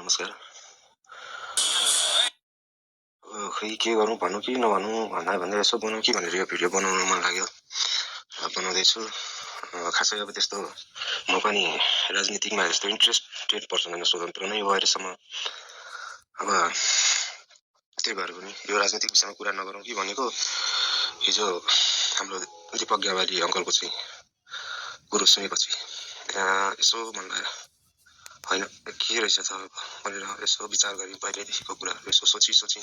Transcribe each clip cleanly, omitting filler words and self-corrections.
नमस्कार। खै के गरौँ भनौँ कि नभनौँ भन्दा यसो बनाउँ कि भनेर यो भिडियो बनाउन मन लाग्यो र बनाउँदैछु। खासै अब त्यस्तो म पनि राजनीतिमा यस्तो इन्ट्रेस्टेड पर्सन होइन, स्वतन्त्र नै हो अहिलेसम्म। अब त्यही भएर पनि यो राजनीतिक विषयमा कुरा नगरौँ कि भनेको। हिजो हाम्रो दीपक ग्यावाली अङ्कलको चाहिँ कुरो सुनेपछि यसो मन लाग्यो, होइन के रहेछ त भनेर यसो विचार गरेँ। पहिल्यैदेखिको कुराहरू यसो सोची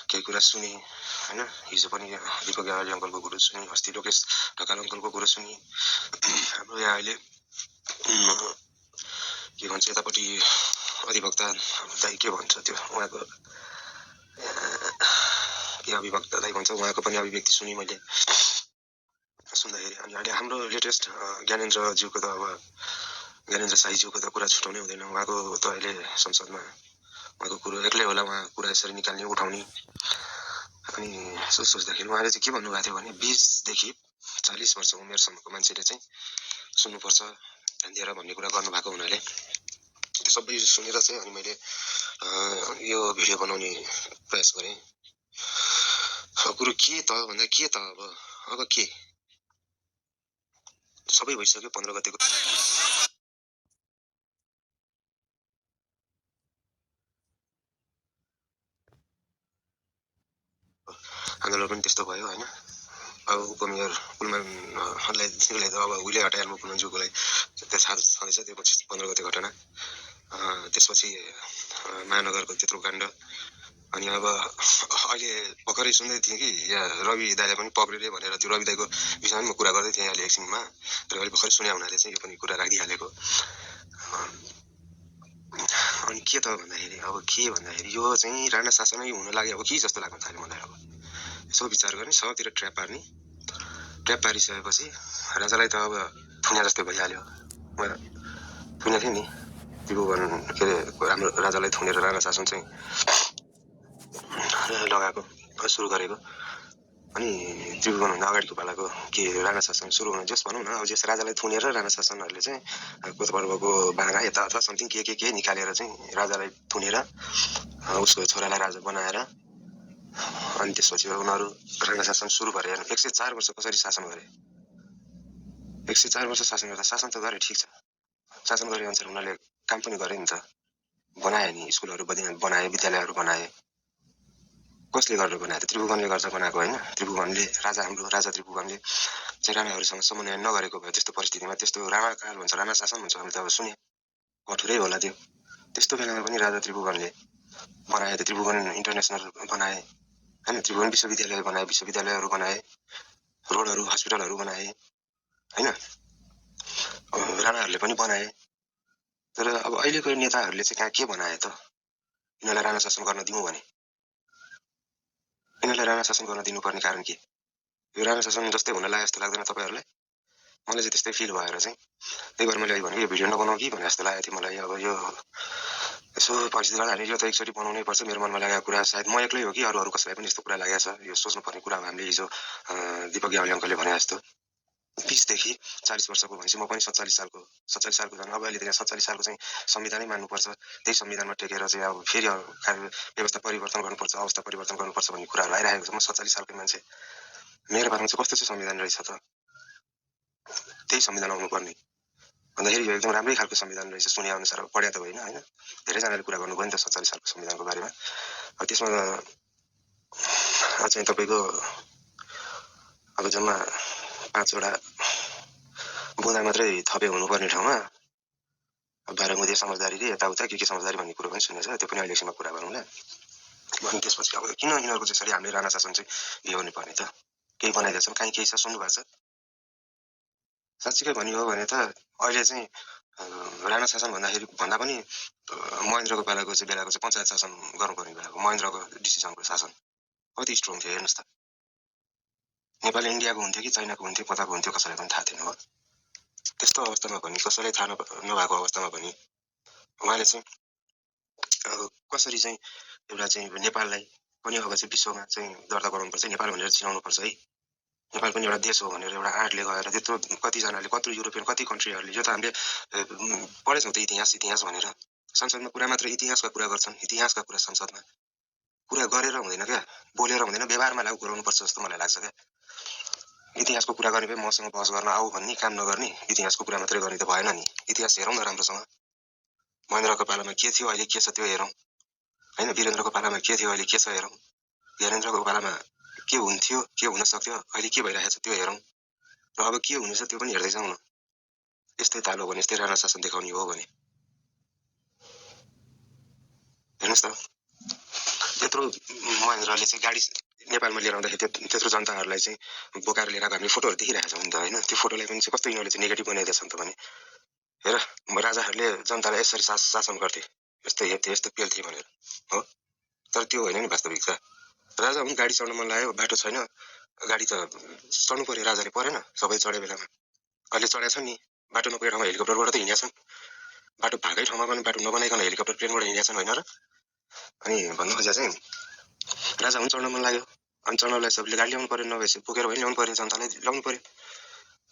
केही कुरा सुने, होइन। हिजो पनि दीपक ग्यावाली अङ्कलको कुरो सुने, अस्ति लोकेश ढकाल अङ्कलको कुरो सुने। हाम्रो यहाँ अहिले के भन्छ यतापट्टि अधिवक्ता दाइ के भन्छ त्यो उहाँको के अभिवक्ता दाइ भन्छ उहाँको पनि अभिव्यक्ति सुने मैले सुन्दाखेरि। अनि अहिले हाम्रो लेटेस्ट ज्ञानेन्द्रज्यूको त अब ज्ञानेन्द्र शाहीज्यूको त कुरा छुटाउनै हुँदैन। उहाँको त अहिले संसदमा उहाँको कुरो एक्लै होला, उहाँ कुरा यसरी निकाल्ने उठाउने। अनि यसो सोच्दाखेरि उहाँले चाहिँ के भन्नुभएको थियो भने 20देखि 40 वर्ष उमेरसम्मको मान्छेले चाहिँ सुन्नुपर्छ ध्यान दिएर भन्ने कुरा गर्नुभएको हुनाले त्यो सबै सुनेर चाहिँ अनि मैले यो भिडियो बनाउने प्रयास गरेँ। कुरो के त भन्दा के त अब के सबै भइसक्यो। 15 गतेको आन्दोलन पनि त्यस्तो भयो, होइन। अब उपमेयर कुलमानलाई त अब उहिले हटाइहाल्नु कुलमानज्यूकोलाई त्यो थाहा छँदैछ। त्यो पछि 15 गते घटना, त्यसपछि महानगरको त्यत्रो काण्ड। अनि अब अहिले भर्खरै सुन्दै थिएँ कि यहाँ रवि दाइले पनि पक्रिले भनेर। त्यो रवि दाइको विषयमा म कुरा गर्दै थिएँ अहिले एकछिनमा, र अहिले भर्खरै सुने हुनाले चाहिँ यो पनि कुरा राखिदिइहालेको। अनि के त भन्दाखेरि अब के भन्दाखेरि यो चाहिँ राणा शासनै हुन लाग्यो अब कि जस्तो लाग्न थाल्यो मलाई। अब यसो विचार गर्ने, सबतिर ट्र्याप पार्ने, ट्र्याप पारिसकेपछि राजालाई त अब थुन्या जस्तै भइहाल्यो। थुनेको थिएँ नि त्रिभुवन के अरे राम्रो राजालाई थुनेर राणा शासन चाहिँ लगाएको सुरु गरेको। अनि त्रिभुवनभन्दा अगाडिको पालाको के राणा शासन सुरु हुन जस भनौँ न, अब जस राजालाई थुनेर राणा शासनहरूले चाहिँ कोतपर्वको बाँगा यता अथवा समथिङ के निकालेर चाहिँ राजालाई थुनेर उसको छोरालाई राजा बनाएर अनि त्यसपछि उनीहरू राणा शासन सुरु गरे। 104 वर्ष कसरी शासन गरे? 104 वर्ष शासन गर्दा शासन त गरे, ठिक छ, शासन गरे अनुसार उनीहरूले काम पनि गरे नि त, बनाए नि, स्कुलहरू बनाए, विद्यालयहरू बनाए। कसले गरेर बनायो त? त्रिभुवनले गर्छ बनाएको, होइन। त्रिभुवनले हाम्रो राजा त्रिभुवनले चाहिँ राणाहरूसँग समन्वय नगरेको भए त्यस्तो परिस्थितिमा त्यस्तो राणाकाल हुन्छ, राणा शासन हुन्छ भने त अब सुने कठोरै होला त्यो। त्यस्तो बेलामा पनि राजा त्रिभुवनले बनाए, त्यो त्रिभुवन इन्टरनेसनल बनाए, होइन। त्रिभुवन विश्वविद्यालय बनाए, विश्वविद्यालयहरू बनाए, रोडहरू हस्पिटलहरू बनाए, होइन। राणाहरूले पनि बनाए। तर अब अहिलेको नेताहरूले चाहिँ कहाँ के बनाए त? यिनीहरूलाई राणा शासन गर्न दिउँ भने यिनीहरूलाई राणा शासन गर्न दिनुपर्ने कारण के? यो राणा शासन जस्तै हुन लाग्यो जस्तो लाग्दैन तपाईँहरूलाई? मलाई चाहिँ त्यस्तै फिल भएर चाहिँ त्यही भएर मैले भने यो भिडियो नबनाऊ कि भने जस्तो लागेको थियो मलाई। अब यो यसो परिस्थिति लाग्दा यो त एकचोटि बनाउनै पर्छ। मेरो मनमा लागेको कुरा सायद म एक्लै हो कि अरू कसैलाई पनि यस्तो कुरा लागेको छ। यो सोच्नुपर्ने कुरा हो हामीले। हिजो दीपक ग्यावाली अङ्कलले भने जस्तो 20देखि 40 वर्षको भनेपछि म पनि 47 सालको झन् अब अहिले 47 सालको चाहिँ संविधानै मान्नुपर्छ। त्यही संविधानमा टेकेर चाहिँ अब फेरि व्यवस्था परिवर्तन गर्नुपर्छ, अवस्था परिवर्तन गर्नुपर्छ भन्ने कुराहरू आइरहेको छ। म 47 सालको मान्छे, मेरो बारेमा चाहिँ कस्तो चाहिँ संविधान रहेछ त? त्यही संविधान आउनुपर्ने भन्दाखेरि यो एकदम राम्रै खालको संविधान रहेछ सुने अनुसार। पढ्या त होइन, होइन, धेरैजनाले कुरा गर्नुभयो नि त 47 सालको संविधानको बारेमा। त्यसमा चाहिँ तपाईँको अब जम्मा 5वटा बुँदा मात्रै थपे हुनुपर्ने ठाउँमा 12 मुदे समझदारीले यताउता के समझदारी भन्ने कुरो पनि सुनेछ। त्यो पनि अहिलेसम्म कुरा गरौँला। अनि त्यसपछि अब किन यिनीहरूको चाहिँ यसरी हामीले राणा शासन चाहिँ ल्याउनु पर्ने त? केही बनाइदिएको छन्, कहीँ केही छ सुन्नु भएको छ? साँच्चीकै भन्ने हो भने त अहिले चाहिँ राणा शासन भन्दा पनि महेन्द्रको बेलाको चाहिँ पञ्चायत शासन गर्नुपर्ने बेलाको महेन्द्रको डिसिसनको शासन कति स्ट्रङ थियो हेर्नुहोस् त। नेपाल इन्डियाको हुन्थ्यो कि चाइनाको हुन्थ्यो, कताको हुन्थ्यो कसैलाई पनि थाहा थिएन हो। त्यस्तो अवस्थामा पनि, कसैलाई थाहा नभएको अवस्थामा पनि उहाँले चाहिँ कसरी चाहिँ एउटा चाहिँ नेपाललाई पनि अब चाहिँ विश्वमा चाहिँ दर्ता गराउनुपर्छ, नेपाल भनेर चिनाउनुपर्छ है। नेपाल पनि एउटा देश हो भनेर एउटा आँटले गएर त्यत्रो कतिजनाले, कत्रो युरोपियन, कति कन्ट्रीहरूले, यो त हामीले पढेछौँ त इतिहास भनेर संसदमा कुरा मात्र इतिहासका कुरा गर्छन्, इतिहासका कुरा संसदमा कुरा गरेर हुँदैन क्या, बोलेर हुँदैन, व्यवहारमा लागू गराउनुपर्छ जस्तो मलाई लाग्छ क्या। इतिहासको कुरा गर्ने भए मसँग बहस गर्न आऊ भन्ने, काम नगर्ने, इतिहासको कुरा मात्रै गर्ने त भएन नि। इतिहास हेरौँ न राम्रोसँग। महेन्द्रको पालामा के थियो, अहिले के छ त्यो हेरौँ हैन। वीरेन्द्रको पालामा के थियो, अहिले के छ हेरौँ। वीरेन्द्रको पालामा के हुन्थ्यो, के हुन सक्थ्यो, अहिले के भइरहेको छ त्यो हेरौँ। र अब के हुनेछ त्यो पनि हेर्दै जाउँ न। यस्तै तालो भने, यस्तै राणा शासन देखाउने हो भने हेर्नुहोस् त, त्यत्रो महेन्द्रले चाहिँ गाडी नेपालमा लिएर आउँदाखेरि त्यत्रो जनताहरूलाई चाहिँ बोकाएर लिएर हामीले फोटोहरू देखिरहेको छौँ नि त हैन। त्यो फोटोलाई पनि चाहिँ कस्तो यिनीहरूले चाहिँ नेगेटिभ बनाइदिएछन् त भने, हेर राजाहरूले जनतालाई यसरी शासन गर्थे, यस्तो हेर्थे, यस्तो पेल्थे भनेर हो। तर त्यो होइन नि वास्तविकता। राजा हुन्, गाडी चढ्न मन लाग्यो, बाटो छैन, गाडी त चढ्नु पर्यो, राजाले परेन सबै चढे बेलामा। अहिले चढेका छन् नि, बाटो नपुगेको ठाउँमा हेलिकप्टरबाट त हिँडेका छन्, बाटो भएकै ठाउँमा पनि बाटो नबनाइकन हेलिकप्टर प्लेनबाट हिँडेका छन् होइन र। अनि भन्नु खोजेको चाहिँ राजा हुन्, चढ्न मन लाग्यो, अनि चढ्नलाई सबैले गाडी ल्याउनु पर्यो, नभएपछि पुगेर पनि ल्याउनु पर्यो, जनताले ल्याउनु पर्यो।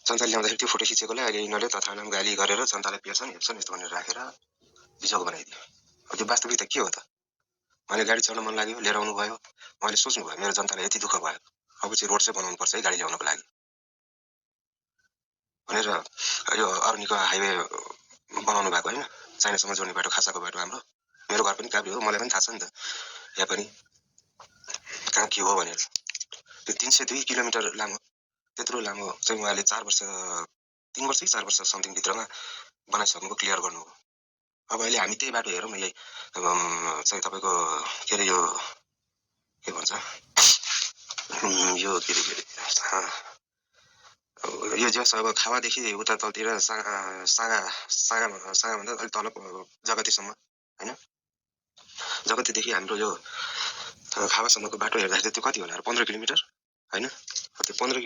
जनताले ल्याउँदाखेरि त्यो फोटो खिचेकोलाई अहिले यिनीहरूले तथानाम गाली गरेर जनतालाई पेर्छन्, हेर्छन्, यस्तो भनेर राखेर बिजोग बनाइदियो। त्यो वास्तविकता के हो त? उहाँले गाडी चढ्न मन लाग्यो, लिएर आउनु भयो, उहाँले सोच्नुभयो मेरो जनतालाई यति दुःख भयो, अब चाहिँ रोड चाहिँ बनाउनु पर्छ है गाडी ल्याउनको लागि भनेर यो अरुणीको हाइवे बनाउनु भएको होइन। चाइनासँग जोड्ने बाटो, खासाको बाटो हाम्रो, मेरो घर पनि काभ्रे हो, मलाई पनि थाहा छ नि त यहाँ पनि कहाँ के हो भनेर। त्यो 302 किलोमिटर लामो, त्यत्रो लामो चाहिँ उहाँले 3 वर्ष कि 4 वर्ष समथिङ भित्रमा बनाइसक्नुको, क्लियर गर्नु हो। अब अहिले हामी त्यही बाटो हेरौँ न, यही चाहिँ तपाईँको के अरे यो के भन्छ यो के अरे यो जस अब खावादेखि उता तलतिर सागाभन्दा अलिक तल जगतीसम्म होइन, जगतीदेखि हाम्रो यो खावासम्मको बाटो हेर्दाखेरि त्यो कति होला, 15 किलोमिटर होइन। त्यो 15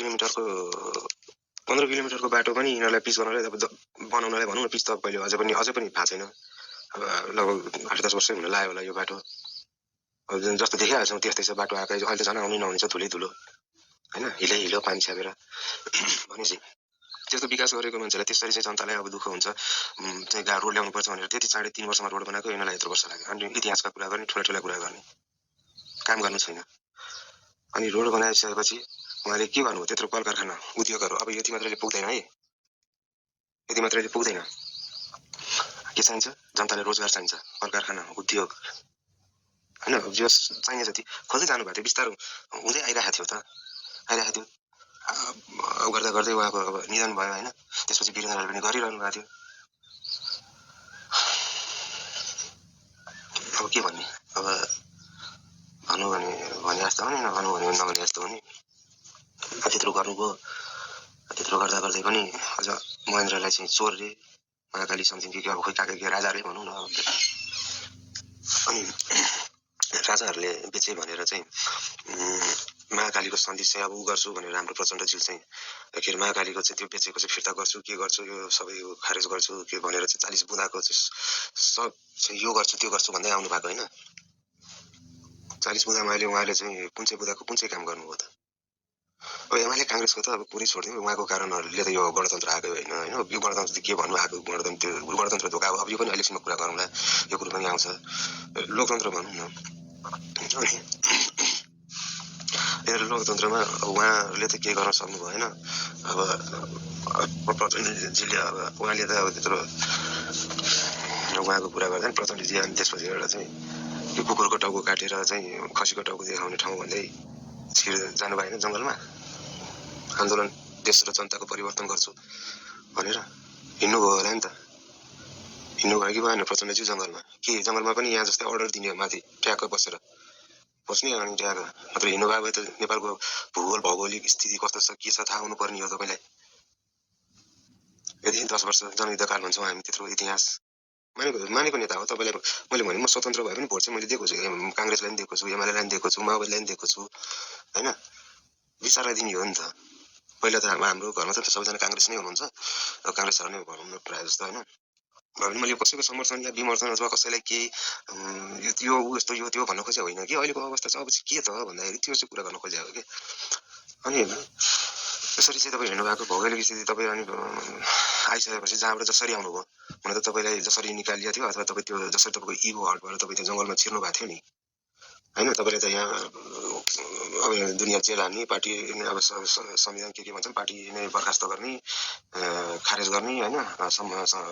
किलोमिटरको बाटो पनि यिनीहरूलाई पिच गर्नलाई, अब बनाउनलाई भनौँ न, पिच त पहिले अझै पनि भएको छैन। अब लगभग 8-10 वर्षै हुन लाग्यो होला यो बाटो। अब जस्तो देखिरहेको छौँ त्यस्तै छ बाटो आएकै, अहिले त झन् आउनै नहुने छ, धुलै धुलो होइन, हिलो पानी छ्यापेर भनेपछि त्यस्तो विकास गरेको मान्छेलाई त्यसरी चाहिँ जनतालाई अब दुःख हुन्छ चाहिँ रोड ल्याउनु पर्छ भनेर त्यति चाँडै 3 वर्षमा रोड बनाएको, यिनीहरूलाई यत्रो वर्ष लाग्यो। अनि इतिहासका कुरा गर्ने, ठुला कुरा गर्ने, काम गर्नु छैन। अनि रोड बनाइसकेपछि उहाँले के गर्नुभयो, त्यत्रो कल कारखाना, उद्योगहरू, अब यति मात्रैले पुग्दैन है, यति मात्रैले पुग्दैन। के चाहिन्छ, जनतालाई रोजगार चाहिन्छ, कल कारखाना, उद्योग होइन, जो चाहिने जति खोज्दै जानु भएको थियो, बिस्तारो हुँदै आइरहेको थियो त, आइरहेको थियो। गर्दा गर्दै उहाँको अब निधन भयो होइन। त्यसपछि वीरेन्द्रले पनि गरिरहनु भएको थियो। अब के भन्ने, अब भनौँ भने जस्तो हो नि, नभनौँ भने नभने जस्तो हो नि। त्यत्रो गर्नुभयो, त्यत्रो गर्दा गर्दै पनि अझ महेन्द्रलाई चाहिँ चोरले, महाकाली सम्झिन्थ्यो कि अब खोइ काका के राजाले भनौँ न। अनि राजाहरूले बेचे भनेर चाहिँ महाकालीको सन्धि चाहिँ अब ऊ गर्छु भनेर हाम्रो प्रचण्डजी चाहिँ के अरे महाकालीको चाहिँ त्यो बेचेको चाहिँ फिर्ता गर्छु, के गर्छु, यो सबै खारेज गर्छु के भनेर चाहिँ 40 बुँदाको सब चाहिँ यो गर्छु त्यो गर्छु भन्दै आउनु भएको होइन। 40 बुँदामा अहिले उहाँले चाहिँ कुन चाहिँ बुँदाको कुन चाहिँ काम गर्नुभयो त? अब एमाले काङ्ग्रेसको त अब पुरै छोडिदिउँ, उहाँको कारणहरूले त यो गणतन्त्र आएको होइन होइन। यो गणतन्त्र के भन्नु आएको, गणतन्त्र धोका अब यो पनि अहिलेसम्म कुरा गरौँला, यो कुरो पनि आउँछ, लोकतन्त्र भनौँ न। अनि लोकतन्त्रमा उहाँहरूले त केही गर्न सक्नु भएन। अब प्रचण्डजीले अब उहाँले त अब त्यत्रो उहाँको कुरा गर्दा प्रचण्डजी अनि त्यसपछि एउटा चाहिँ यो कुकुरको टाउको काटेर चाहिँ खसीको टाउको देखाउने ठाउँ भन्दै छिर जानु भएन जङ्गलमा, आन्दोलन देश र जनताको परिवर्तन गर्छु भनेर हिँड्नुभयो होला नि त। हिँड्नु भयो कि भएन प्रचण्डजी जङ्गलमा? के जङ्गलमा पनि यहाँ जस्तै अर्डर दिने हो, माथि ट्याक्क बसेर बस्ने अनि ट्याक्क मात्र हिँड्नु भयो भने त नेपालको भौगोलिक स्थिति कस्तो छ के छ थाहा हुनुपर्ने हो तपाईँलाई। यदि 10 वर्ष जनयुद्धकाल भन्छौँ हामी, त्यत्रो इतिहास मानेको नेता हो तपाईँलाई। मैले भने म स्वतन्त्र भए पनि भोट चाहिँ मैले दिएको छु, काङ्ग्रेसलाई पनि दिएको छु, एमालेलाई पनि दिएको छु, माओवादीलाई पनि दिएको छु होइन। विचारलाई दिने हो नि त। पहिला त हाम्रो घरमा त सबैजना काङ्ग्रेस नै हुनुहुन्छ, काङ्ग्रेसहरू नै भनौँ न प्रायः जस्तो होइन। भने मैले कसैको समर्थन या विमर्शन अथवा कसैलाई केही यो यस्तो यो त्यो भन्न खोजेको होइन कि। अहिलेको अवस्था चाहिँ अब के त भन्दाखेरि त्यो चाहिँ कुरा गर्न खोजेको हो कि। अनि त्यसरी चाहिँ तपाईँ हिँड्नुभएको भौगोलिक स्थिति तपाईँ अनि आइसकेपछि जहाँबाट जसरी आउनुभयो हुन त तपाईँलाई जसरी निकालिएको थियो अथवा तपाईँ त्यो जसरी तपाईँको इगो हटबाट तपाईँ त्यो जङ्गलमा छिर्नु भएको थियो नि होइन तपाईँले त यहाँ अब दुनियाँ जेल हान्ने पार्टी अब संविधान के भन्छन् पार्टी नै बर्खास्त गर्ने खारेज गर्ने होइन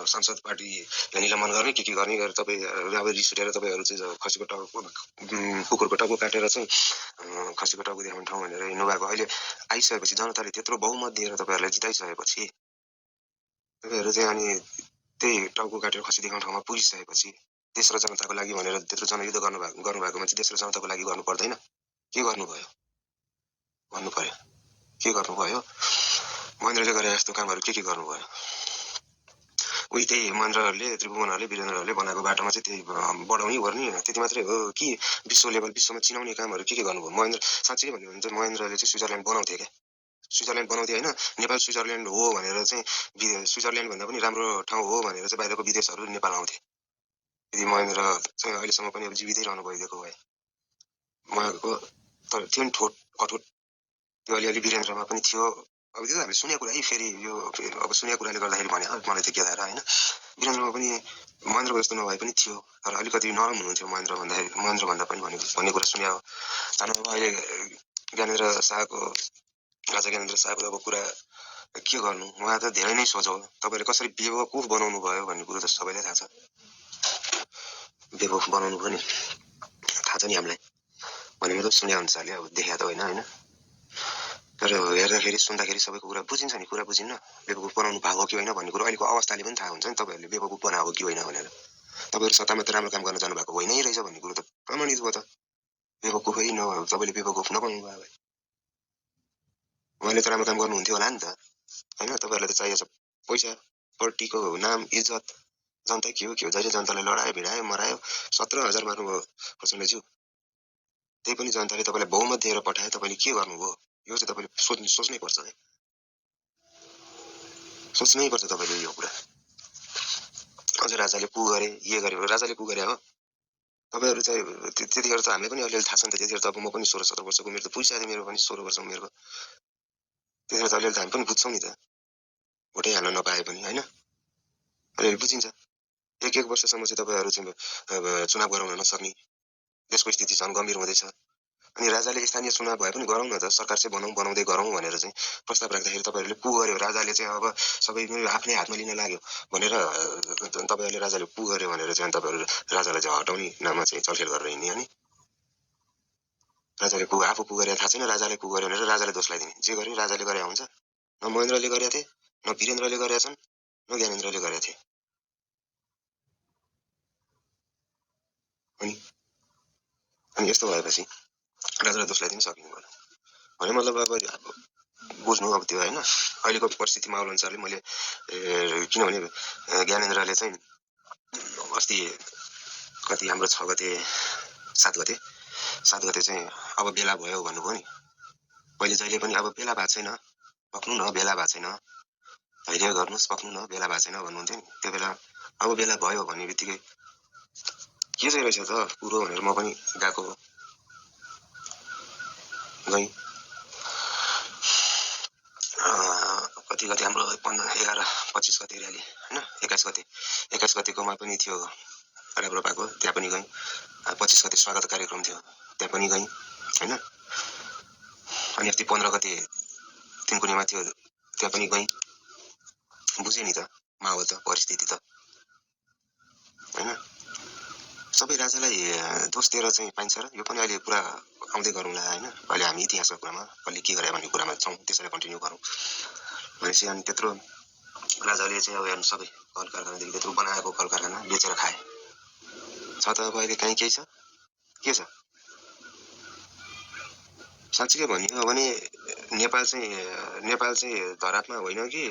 संसद पार्टीलाई निलम्बन गर्ने के गर्ने गरेर तपाईँ अब रिस उठेर तपाईँहरू चाहिँ खसीको टाउको कुकुरको टाउको काटेर चाहिँ खसीको टाउको देखाउने ठाउँ भनेर हिँड्नुभएको अहिले आइसकेपछि जनताले त्यत्रो बहुमत दिएर तपाईँहरूलाई जिताइसकेपछि तपाईँहरू चाहिँ अनि त्यही टाउको काटेर खसी देखाउने ठाउँमा पुगिसकेपछि देश र जनताको लागि भनेर त्यत्रो जनयुद्ध गर्नुभएकोमा चाहिँ देश र जनताको लागि गर्नु पर्दैन के गर्नुभयो भन्नु पर्यो के गर्नुभयो महेन्द्रले गरे जस्तो कामहरू के गर्नुभयो उही त्यही महेन्द्रहरूले त्रिभुवनहरूले वीरेन्द्रहरूले बनाएको बाटोमा चाहिँ त्यही बढाउने गर्ने त्यति मात्रै हो कि विश्व लेभल विश्वमा चिनाउने कामहरू के गर्नुभयो महेन्द्र साँच्चै भन्यो भने चाहिँ महेन्द्रले चाहिँ स्विजरल्यान्ड बनाउँथे क्या स्विजरल्यान्ड बनाउँथे होइन नेपाल स्विजरल्यान्ड हो भनेर चाहिँ स्विजरल्यान्ड भन्दा पनि राम्रो ठाउँ हो भनेर चाहिँ बाहिरको विदेशहरू नेपाल आउँथे यदि महेन्द्र चाहिँ अहिलेसम्म पनि अब जीवितै रहनु भइदिएको भए उहाँको तर थियो नि ठोट अठोट त्यो अलिअलि वीरेन्द्रमा पनि थियो अब त्यो त हामीले सुनेको कुरा है फेरि यो अब सुनेको कुराले गर्दाखेरि भने मलाई त के थाहा होइन वीरेन्द्रमा पनि महेन्द्रको जस्तो नभए पनि थियो तर अलिकति नरम हुनुहुन्थ्यो महेन्द्र भन्दा पनि भन्ने कुरा सुने हो जानु अब अहिले ज्ञानेन्द्र शाहको राजा ज्ञानेन्द्र शाहको अब कुरा के गर्नु उहाँ त धेरै नै सोझो हो तपाईँले कसरी बेवकुफ बनाउनु भयो भन्ने कुरो त सबैलाई थाहा छ बेवकुफ बनाउनु पनि थाहा छ नि हामीलाई भने मतलब सुने अनुसारले अब देखा त होइन होइन तर हेर्दाखेरि सुन्दाखेरि सबैको कुरा बुझिन्छ नि कुरा बुझिन्न बेवकुफ बनाउनु भएको कि होइन भन्ने कुरो अहिलेको अवस्थाले पनि थाहा हुन्छ नि तपाईँहरूले बेवकुफ बनाएको कि होइन भनेर तपाईँहरू सत्तामा त राम्रो काम गर्न जानुभएको होइन रहेछ भन्ने कुरो त प्रमाणित भयो त बेवकुफै नभयो तपाईँले बेवकुफ नबनाउनु भयो भए उहाँले त राम्रो काम गर्नुहुन्थ्यो होला नि त होइन तपाईँहरूलाई त चाहिएको छ पैसा पार्टीको नाम इज्जत जनता के हो जहिले जनतालाई लडायो भिडायो मरायो 17,000 मार्नुभयो प्रचण्डज्यू त्यही पनि जनताले तपाईँलाई बहुमत दिएर पठायो तपाईँले के गर्नुभयो यो चाहिँ तपाईँले सोच्नै पर्छ है सोच्नै पर्छ तपाईँले यो कुरा अझ राजाले कु गरे राजाले कु गरे हो तपाईँहरू चाहिँ त्यतिखेर त हामीले पनि अलिअलि थाहा छ नि त त्यतिखेर त अब म पनि 16-17 वर्षको मेरो त पुगिसक्यो मेरो पनि 16 वर्षको मेरो त्यतिखेर त अलिअलि हामी पनि बुझ्छौँ नि त भोटै हाल्न नपाए पनि होइन अलिअलि बुझिन्छ एक वर्षसम्म चाहिँ तपाईँहरू चाहिँ चुनाव गराउन नसक्ने देशको स्थिति झन् गम्भीर हुँदैछ अनि राजाले स्थानीय चुनाव भए पनि गरौँ न त सरकार चाहिँ बनाउँदै गरौँ भनेर चाहिँ प्रस्ताव राख्दाखेरि तपाईँहरूले कु गर्यो राजाले चाहिँ अब सबै आफ्नै हातमा लिन लाग्यो भनेर तपाईँहरूले राजाले कु गर्यो भनेर चाहिँ तपाईँहरू राजालाई चाहिँ हटाउने नाममा चाहिँ चलखेल गरेर हिँड्ने अनि राजाले आफू कु गरे थाहा छैन राजाले कु गर्यो भनेर राजाले दोष लगाइदिने जे गर्यो राजाले गरे हुन्छ न महेन्द्रले गरेका थिए न वीरेन्द्रले गरेका छन् न ज्ञानेन्द्रले गरेका थिए अनि यस्तो भएपछि राजालाई दोष लगाइदिन सकिनु भएन भने मतलब अब बुझ्नु अब त्यो होइन अहिलेको परिस्थिति माहौल अनुसारले मैले किनभने ज्ञानेन्द्रले चाहिँ अस्ति कति हाम्रो 6 गते 7 गते चाहिँ अब बेला भयो भन्नुभयो नि पहिले जहिले पनि अब बेला भएको छैन पक्नु न बेला भएको छैन धैर्य गर्नुहोस् पक्नु न बेला भएको छैन भन्नुहुन्थ्यो नि त्यो बेला अब बेला भयो भन्ने बित्तिकै के चाहिँ रहेछ त कुरो भनेर म पनि गएको गएँ कति हाम्रो 11-25 गते र्याली होइन 21 गतेकोमा पनि थियो राप्रपाको त्यहाँ पनि गएँ 25 गते स्वागत कार्यक्रम थियो त्यहाँ पनि गएँ होइन अनि अस्ति 15 गते तिनकुनेमा थियो त्यहाँ पनि गएँ बुझेँ नि त माहौल त परिस्थिति त होइन सबै राजालाई दोष दिएर चाहिँ पाइन्छ र यो पनि अहिले पुरा आउँदै गरौँला होइन अहिले हामी इतिहासको कुरामा कसले के गरे भन्ने कुरामा छौँ त्यसैले कन्टिन्यू गरौँ भनेपछि अनि त्यत्रो राजाले चाहिँ अब हेर्नु सबै कल कारखानादेखि त्यत्रो बनाएको कल कारखाना बेचेर खाए छ त अब अहिले कहीँ केही छ के छ साँच्चै भनियो भने नेपाल चाहिँ धरापमा होइन कि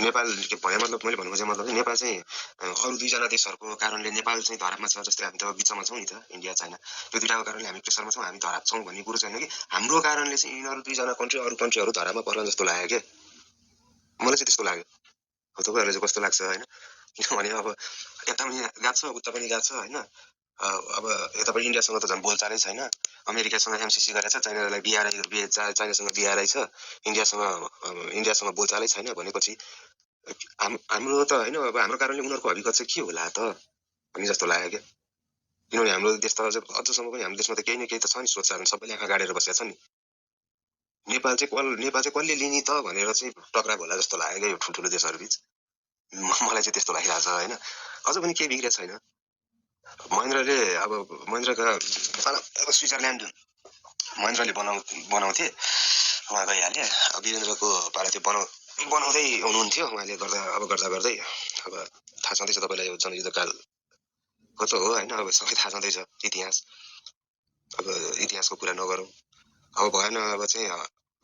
नेपाल भने मतलब मैले भन्नु खोजेको मतलब नेपाल चाहिँ अरू 2जना देशहरूको कारणले नेपाल चाहिँ धरापमा छ जस्तै हामी त बिचमा छौँ नि त इन्डिया चाइना त्यो दुईटाको कारणले हामी प्रेसरमा छौँ हामी धराप छौँ भन्ने कुरो छैन कि हाम्रो कारणले चाहिँ यिनीहरू 2जना कन्ट्री अरू कन्ट्रीहरू धरापमा पर्ला जस्तो लाग्यो क्या मलाई चाहिँ त्यस्तो लाग्यो अब तपाईँहरूलाई चाहिँ कस्तो लाग्छ होइन किनभने अब यता पनि गएको छ उता पनि गएको छ होइन अब यतापट्टि इन्डियासँग त झन् बोलचालै छैन। अमेरिकासँग एमसिसी गरेछ, चाइनासँग बिआरआई छ, इन्डियासँग बोलचालै छैन भनेपछि हाम्रो त होइन, अब हाम्रो कारणले उनीहरूको हकीकत चाहिँ के होला त भन्ने जस्तो लाग्यो क्या। किनभने हाम्रो देश त अझसम्म पनि हाम्रो देशमा त केही न केही त छ नि स्रोत साधन, सबैले आँखा गाडेर बसेका छन् नि। नेपाल चाहिँ कसले लिने त भनेर चाहिँ टक्राक होला जस्तो लाग्यो क्या यो ठुल्ठुलो देशहरूबीच। मलाई चाहिँ त्यस्तो लागिरहेको छ होइन। अझ पनि केही बिग्रेको छैन। महेन्द्रका अब स्विजरल्यान्ड महेन्द्रले बनाउँथे, उहाँ गइहाले। वीरेन्द्रको पाला त्यो बनाउँदै हुनुहुन्थ्यो उहाँले गर्दा गर्दै अब थाहा छँदैछ तपाईँलाई यो जनयुद्धकालको त हो होइन। अब सबै थाहा छँदैछ इतिहास, अब इतिहासको कुरा नगरौँ। अब भएन, अब चाहिँ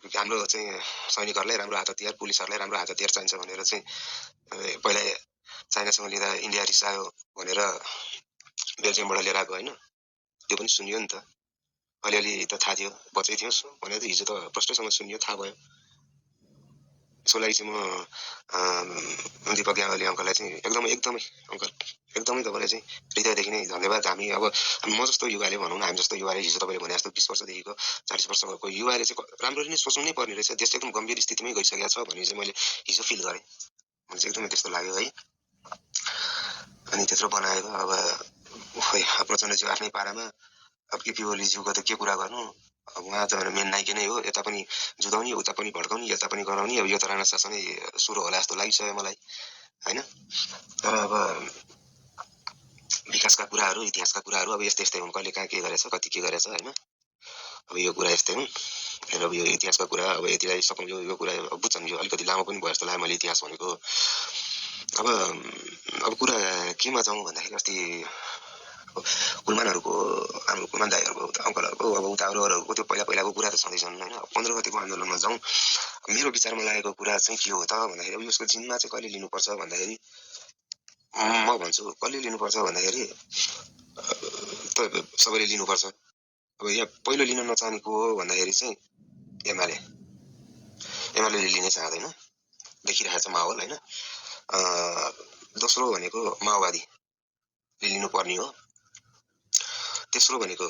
हाम्रो चाहिँ सैनिकहरूलाई राम्रो हात हतियार, पुलिसहरूलाई राम्रो हात हतियार चाहिन्छ भनेर चाहिँ पहिला चाइनासँग लिँदा इन्डिया रिसायो भनेर बेल्जियमबाट लिएर आएको होइन, त्यो पनि सुनियो नि त। अलिअलि त थाहा थियो, बचै थियो भनेर त हिजो त प्रष्टसँग सुनियो, थाहा भयो। यसको लागि चाहिँ म दीपक ग्यावाली अङ्कललाई चाहिँ एकदमै तपाईँलाई चाहिँ हृदयदेखि नै धन्यवाद। हामी अब म जस्तो युवाले भनौँ न, हामी जस्तो युवाले हिजो तपाईँले भने जस्तो 20 वर्षदेखिको 40 वर्षको युवाले चाहिँ राम्ररी नै सोच्नु नै पर्ने रहेछ। देश एकदम गम्भीर स्थितिमै गइसकेको छ भन्ने चाहिँ मैले हिजो फिल गरेँ। मलाई चाहिँ एकदमै त्यस्तो लाग्यो है। अनि त्यत्रो बनाएको अब खोइ प्रचण्डज्यू आफ्नै पारामा, अब केपी ओलीज्यूको त के कुरा गर्नु। अब उहाँ त मेन नाइके नै हो, यता पनि जुधाउने, उता पनि भड्काउने, यता पनि गराउने। अब यो त राणा शासनै सुरु होला जस्तो लागिसक्यो मलाई होइन। तर अब विकासका कुराहरू, इतिहासका कुराहरू अब यस्तै हुन्, कहिले कहाँ के गरेछ, कति के गरेछ होइन। अब यो कुरा यस्तै हुन्। अब यो इतिहासका कुरा अब यतिलाई सकौँ, यो कुरा बुझ्छन्, यो अलिकति लामो पनि भयो जस्तो लाग्यो मैले इतिहास भनेको। अब कुरा केमा जाउँ भन्दाखेरि अस्ति कुलमानहरूको, हाम्रो कुलमान दाईहरूको, अङ्कलहरूको, अब उता अरूहरूको त्यो पहिलाको कुरा त छँदैछन् होइन। 15 गतिको आन्दोलनमा जाउँ। मेरो विचारमा लागेको कुरा चाहिँ के हो त भन्दाखेरि, अब यसको जिम्मा चाहिँ कहिले लिनुपर्छ भन्दाखेरि, म भन्छु कसले लिनुपर्छ भन्दाखेरि त सबैले लिनुपर्छ। अब यहाँ पहिलो लिन नचाहेको हो भन्दाखेरि चाहिँ एमाले लिनै चाहँदैन, देखिरहेको छ माहौल होइन। दोस्रो भनेको माओवादीले लिनुपर्ने हो। तेस्रो भनेको